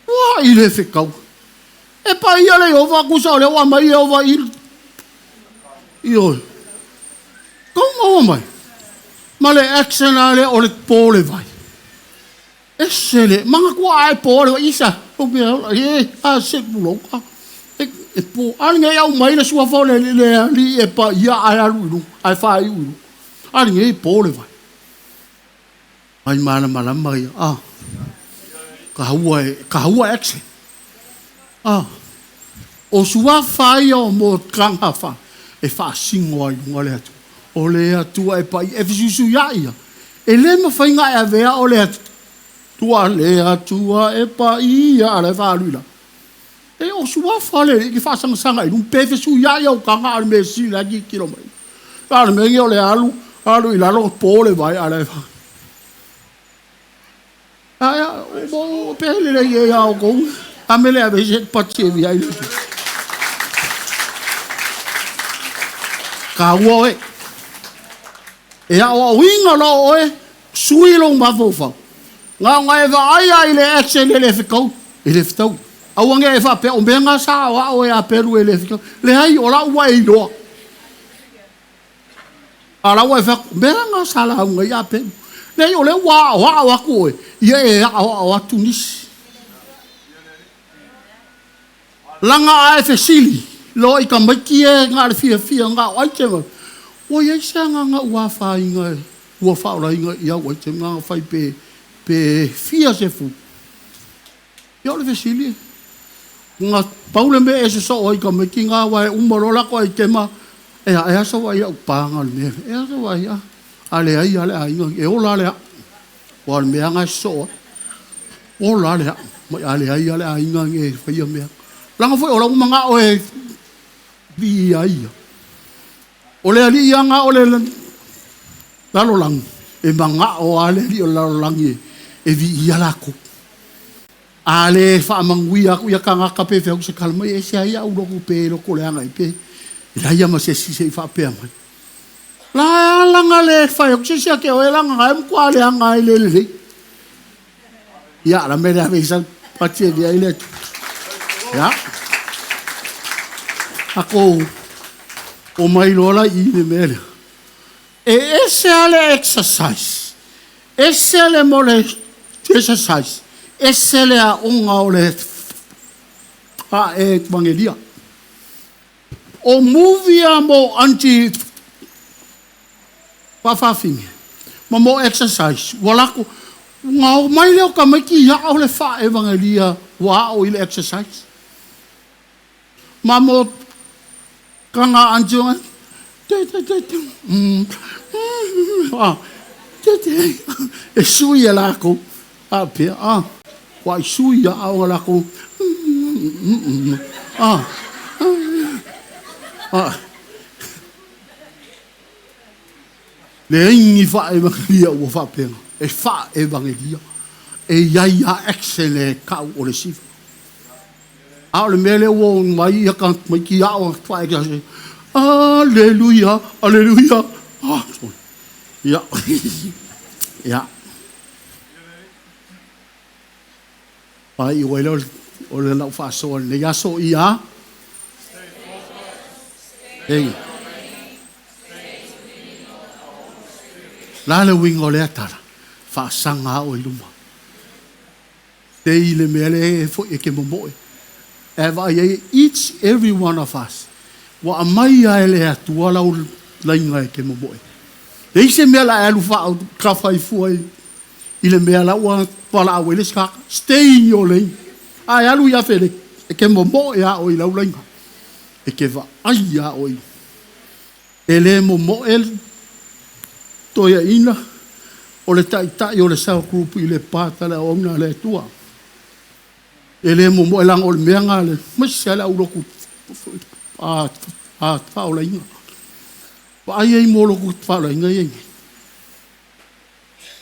Ua i le fekau. E paia le Ieova kusa o le ua mai Ieova i. Ioe. Kau maua mai. Ma le action ale o le po le vai. Ese le, manga kua ai po le isa. O mea ola, e, a se pulouka. E po, ale ngai au mai le suafa o le ali e paia ai alu ilu, ai fa iu ilu. Ale ngai po le vai. Ai mana malama ia. Ah. Ka hua action. Ah. O suafa ia o mo kanga fa e faasingo ai luga le Atua. O le Atua e pai e fesuisu ia ia. E le mafai e avea o le Atua le Atua e pai ia ala e faalu i lalo. E o suafa le i ke faasangasaga i luga pe fesuiai ia o kanga a le mea sili la tilotilo mai. A o le mea ia o le alu, alu i lalo po le vai ala e fa. Aia, o pe le le ia o kou. A me le ave se pati e via i le. Ka ua oe. E a o inga lo oe, sui lo mafaufau. Ngā nga e vaai ai le action e le fekau, e le fetau. Aua nge e faapea o mea ngā sa o ao e a pelu e le fekau. Le ai o la ua e iloa. A la ua e whaku, mea ngā sa la unga i a pelu. Le o le ua o ao aku oe, ia e ao ao atu nisi. Langa a e fesili, lo i ka maiki e ngā le fia fia ngā o ai te mau. O iai se anga ngā ua whainga e, ua whaorainga i au ai te ngā whai pe fia se fu. Ia o le fesili e. Ngā paule me e se so oi ka maiki ngā wai umaro lako ai te ma, e a e asa wai au pānga le mea. E asa wai a, a le ai a le ainga, e ola le a. Wa le mea ngā so. Ola le a, mai a le ai a le ainga nge whaia mea. Langa foi o la umanga o e vi ia ia. O le ali ia ngā o le lalolangi, e manga o a le ali o lalolangi e vi ia lako. A le whaamanguia aku ia ka ngā kape whiau se kalama e se ai au loko pe loko le anga i pe. I la ia ma se si se i whaapea mai. La langa le whai aku se se ake o e langa ngai mkua le anga ai le le le. Ia la mere ave isa pati e via i le. Ia. Ako o mai lola i le mere. E ese ale exercise. Ese le mo le exercise. Ese le a onga o le a e evangelia. O movie a mo anti whawhawhinge. Ma mo exercise. Ua lako, ngā o mai leo ka mai ki ia o le wha evangelia wa o i le exercise. Ma mo ka ngā anti E sui e lakou faapea, a, ua i sui a aoga lakou, a, a. Leai ni faaevagelia ua faapena, e faaevagelia. E i ai lava action e tau o le siva. A o le mea lea ua oo mai ia tamaiti aoga faaekalesia, Aleluia, aleluia. Ia, ia. Faaiu ai lea o le lau faasoa i lenei aso, ia. Ei. La le uiga o lea tala, faasaga au i luma. Te i le mea le e foi e ke momoe. E vaai ai each every one of us. Ua aumai lava e le Atua lau laiga e te momoe. Leai se mea la e alu faakafa i fua i le mea la ua valaau ai le isi tagata. Stay in your lane. A e alu ia Feleki, e te momoe a oe i lau laiga. E te vaai a oe. E le momoe toeaina o le taitai o le cell group i le pata le auauna a le Atua. E le momoe leaga o le mea na le maise le aulotu a faaolaina. Vaai ai mo lotu faaolaina ia nei.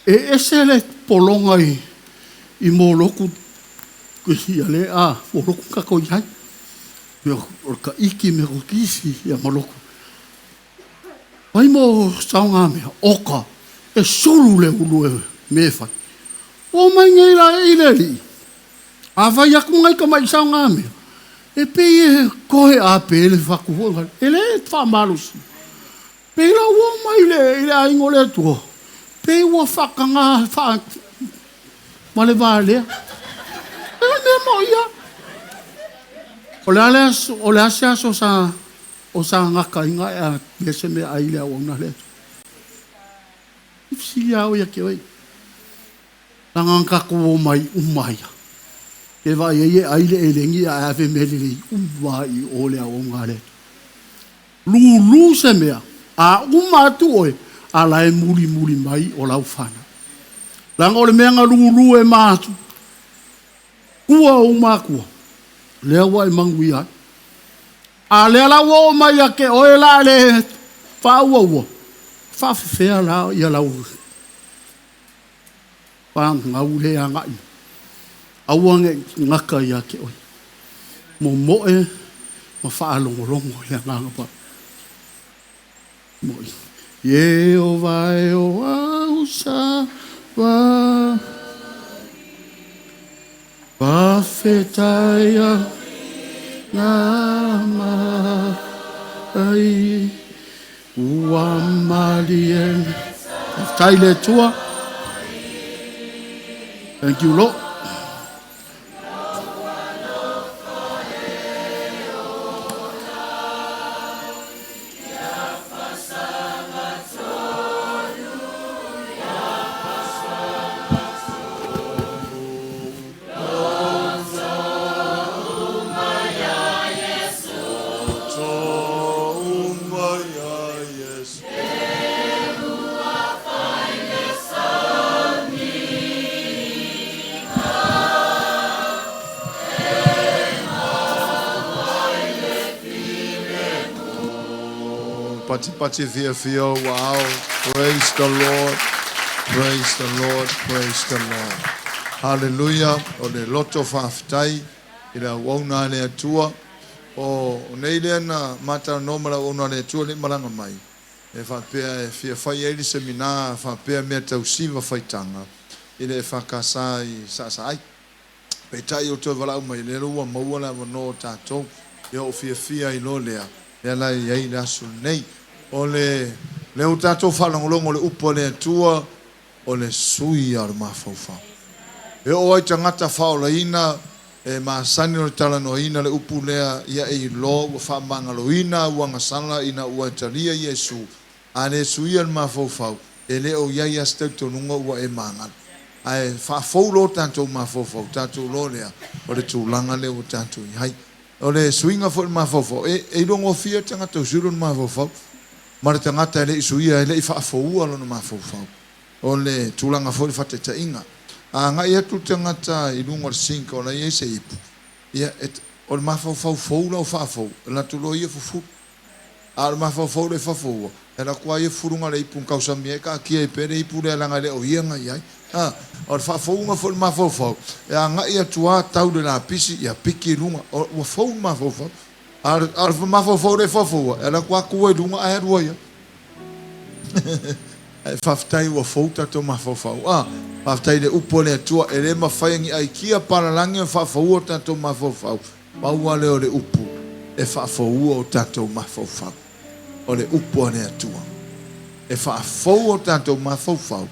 E ese le pologa i mo lotu ia le a mo lotu kako i ai. O le ka iki me ko kisi ia mo lotu. Mai mo saoga mea, oka, e sulu le ulu e me fai. O mai nei la e i le alii. A fai aku ngai ka mai saoga mea, e pei e koe a pe le whaku ho, e le whaamalosi. Pei la ua mai le i le aiga o le Atua, pei ua whakanga wha ma le valea. E o mea mo ia. O le ale aso, o le ase aso sa o sa ngaka inga e a mea se mea ai le au na le Atua. I fisili au ia ke oi. Langa ka ko mai umaia. Ke vai ai e ai le elengi a ave me le uma i o le au ngā le. Lulu se mea, a uma atu oe, a la e muli muli mai o lau whana. Langa o le mea nga lulu e mātu, kua o mākua, lea ua e mangu ia. A lea la ua o mai a ke oe la le whaua ua, whaafefea la ia lau whangau le angai. Aua nge ngaka ia ke oe. Mo moe ma whaalongolongo i le nganga pa. Moi. Ye o vai o au sa va. Pawhetaia ngā mai ua malie. Tai le Atua. Thank you, Lord. Pati pati fia fia, wow. Praise the Lord. Praise the Lord. Praise the Lord. Hallelujah. O le loto whawhitai. I le auauna le Atua. O nei lea na mata no mala auauna le Atua le malanga mai. E whapea e fia whai eili semina, whapea mea tausiva whaitanga. I le whakasa i sa sa ai. Pe tai o toi walau mai le rua maua la wano tātou. Ia o fia fia i lo lea. Lea la i ai le aso nei. O le le o tātou whalongolongo le upo le Atua o le sui a le mafaufau. E o ai tangata whaolaina e masani o le talanoaina le upu lea ia e iloa ua faamagaloina ua gasala ina ua e talia Iesu. A le suia le mafaufau e le o iai a se tautonuga ua e magalo. Ae faafou lo tatou mafaufau tatou lo lea o le tulaga lea ua tatou i ai. O le suiga foi le mafaufau e ilogofia tagata o sui le mafaufau. ma le tagata e le i suia, e le i faafoua lona mafaufau. O le tulaga foi o le faataitaiga, a agai atu le tagata i luga o le sink o la e i ai se ipu, ia, e, o le mafaufau fou la ua faafou, e alu atu loa ia fufulu. A o le mafaufau lea e faafoua, e alu atu lava ia fufulu na o le ipu na taosamia ai taatia ai pea le ipu lea leaga e le o ia na i ai. A o le faafouga foi o le mafaufau, e agai atu lava tau i le lapisi, ia piki i luga, ua fou le mafaufau. A o le mafaufau lea e faafoua, e alu atu lava tua i luga ae alu ai lava. Ae faafetai ua fou tatou mafaufau. A, faafetai i le upu a le Atua, e le mafai e ni aikia palalagi ona faafoua o tatou mafaufau, pau lava lea o le upu e faafoua o tatou mafaufau. O le upu a le Atua. E faafou o tatou mafaufau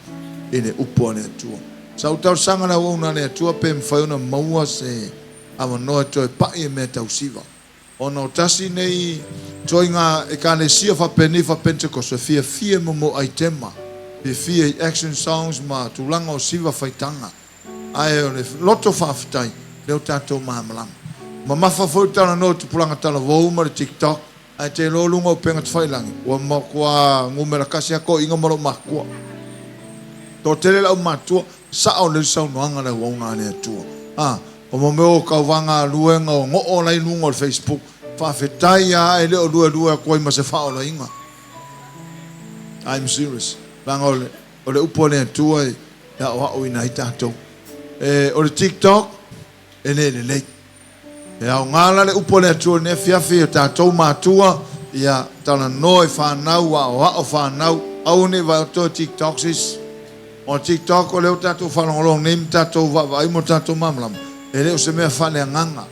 i le upu a le Atua. Sa ou talosaga i le auauna a le Atua pe mafai ona maua se avanoa e toe pa'i e mea tau siva. Ona o tasi nei ituaiga ekalesia faapenei faa-Pentecost e fiafia i momo aitema, fiafia i action songs ma tulaga o siva faitaga. Ae o le loto faafetai lea o tatou malamalama. Mamafa foi le talanoa i tupulaga talavou ma le TikTok ae te iloa luga o upega tafailagi ua matua numera tasi lava toeaiina ma loomatua. Toatele le aumatua, sao lelei le saunoaga a le auauna a le Atua. A, o mo mea o tauva galuega o noo la i luga o le Facebook, faafetai lava ae le o luelue atu ai ma se faaolaina. I'm serious. Leaga o le, o le upu a le Atua e aoaoina ai tatou. E, o le TikTok, e le lelei. E aoga la le upu a le Atua i lenei afiafi i o tatou matua, ia talanoa i fanau, aoao fanau, aua ne i vaai atu toe TikTok sis. O le TikTok o lea ua tatou faalogologo nei ma tatou vaavaai ma tatou malamalama, e le o se mea faaleagaga,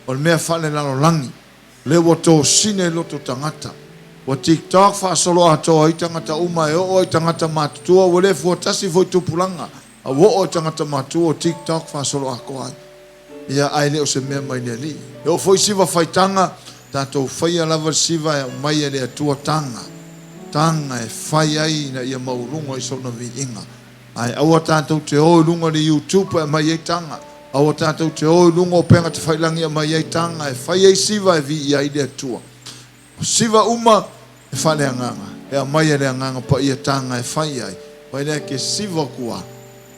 o le mea faalelalolagi. O lea ua tosina i loto tagata. Ua TikTok faasolo atoa ai tagata uma e oo ai tagata matutua, ua le fuatasi foi tupulaga, a ua oo i tagata matua ua TikTok faasolo atoa ai. Ia, ae le o se mea mai le Alii. E oo foi siva faitaga, tatou faia lava le siva e aumai e le Atua taga, taga e fai ai ina ia maualuga i sona viiga. Ae aua tatou te o i luga o le YouTube e aumai ai taga, aua tatou te o i luga o upega tafailagi e aumai ai taga e fai ai siva e viia ai le Atua. O siva uma e faaleagaga, e aumai e le Agaga Paia taga e fai ai, fai lea ke siva kua.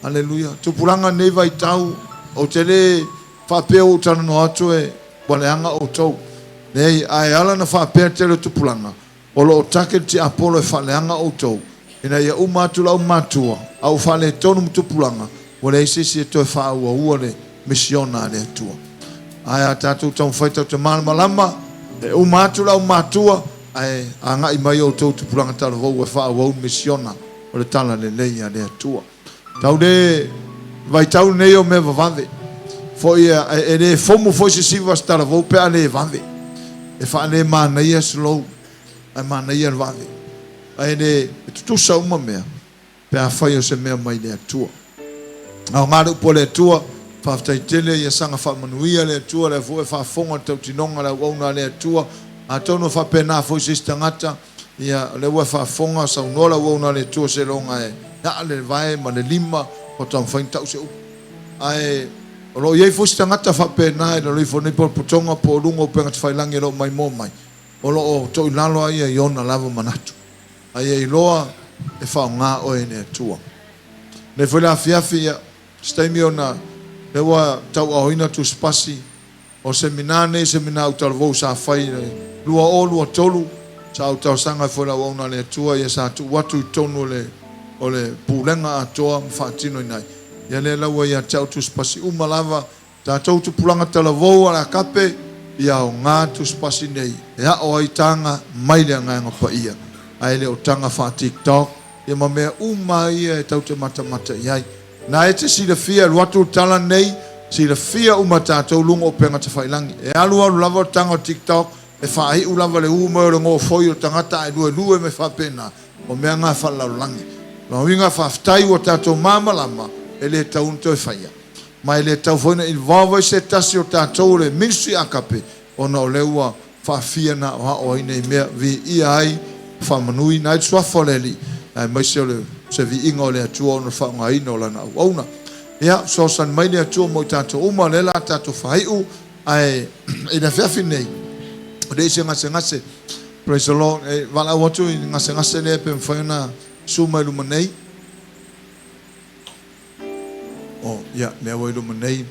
Aleluia. Tupulaga lenei vaitau, ou te le faapea ua ou talanoa atu e ua leaga outou. Leai, ae ala ona faapea le tele o tupulaga, o lo o take le tiapolo e faaleaga outou, ina ia uma atu le aumatua, a ua faaletonu ma tupulaga, ua leai se isi e toe faaauaua le misiona a le Atua. Ae a tatou taumafai tatou te malamalama, e uma atu le aumatua, ae agai mai outou tupulaga talavou e faaauau le misiona o le talalelei a le Atua. Tau le vaitau lenei o mea vavave foi, e le fomu foi se siva se talavou pe a le vave. E faale manaia slow, ae manaia le vave. Ae le e tutusa uma mea pe afai o se mea mai le Atua. Aoga le upu a le Atua, faafetai tele ia saga faamanuia le Atua, lea foi e faafofoga le tautinoga le auauna a le Atua. Atonu e faapena foi se isi tagata, ia o lea ua e faafofoga, saunoa le auauna a le Atua seiloga e aa le vae ma le lima o taumafai ona tau se upu. Ae o lo o i ai foi se tagata faapena i lalo ifo o lenei potopotoga po o luga o upega tafailagi o lo o maimoa mai, o lo o toilalo lava ia i ona lava manatu. A ia iloa e faaaoga oe e le Atua. Lenei foi le afiafi, ia, se taimi ona lea ua tauaaoina tusipasi o semina nei, semina autalavou sa fai i le 2023, sa ou talosaga ai foi i le auauna a le Atua, ia sa tuu atu i totonu o le, o le pulega atoa ma faatinoina ai. Ia lea la ua ia te au tusipasi uma lava, tatou tupulaga talavou a le Agape, ia aoga tusipasi nei e ao ai taga mai le Agaga Paia, ae le o taga faa-TikTok, ia ma mea uma ia e tatou te matamata i ai. Na e te silafia, e alu atu le tala lenei, silafia uma e tatou luga o upega tafailagi. E alualu lava le taga o TikTok, e faaiu lava le u mai o le gofoi o le tagata ae luelue mai faapena. O mea na faalelalolagi. O lona uiga, faafetai ua tatou malamalama, e le tatau ona toe faia. Ma e le tatau foi ona involve ai se tasi o tatou o le Ministry Agape, ona o lea ua faafia na aoao ai nei mea, viia ai, faamanuina ai le Suafa o le Alii, aemaise o le se viiga o le Atua ona o le faaaogaina o Lana auauna. Ia, fesoasoani mai le Atua mo i tatou uma, o lea la a tatou faaiu, ae i le afiafi lenei, e leai se gasegase. Praise the Lord. E valaau atu i le gasegase lea pe mafai ona susu mai luma nei. Oh, ia, lea ua i luma nei.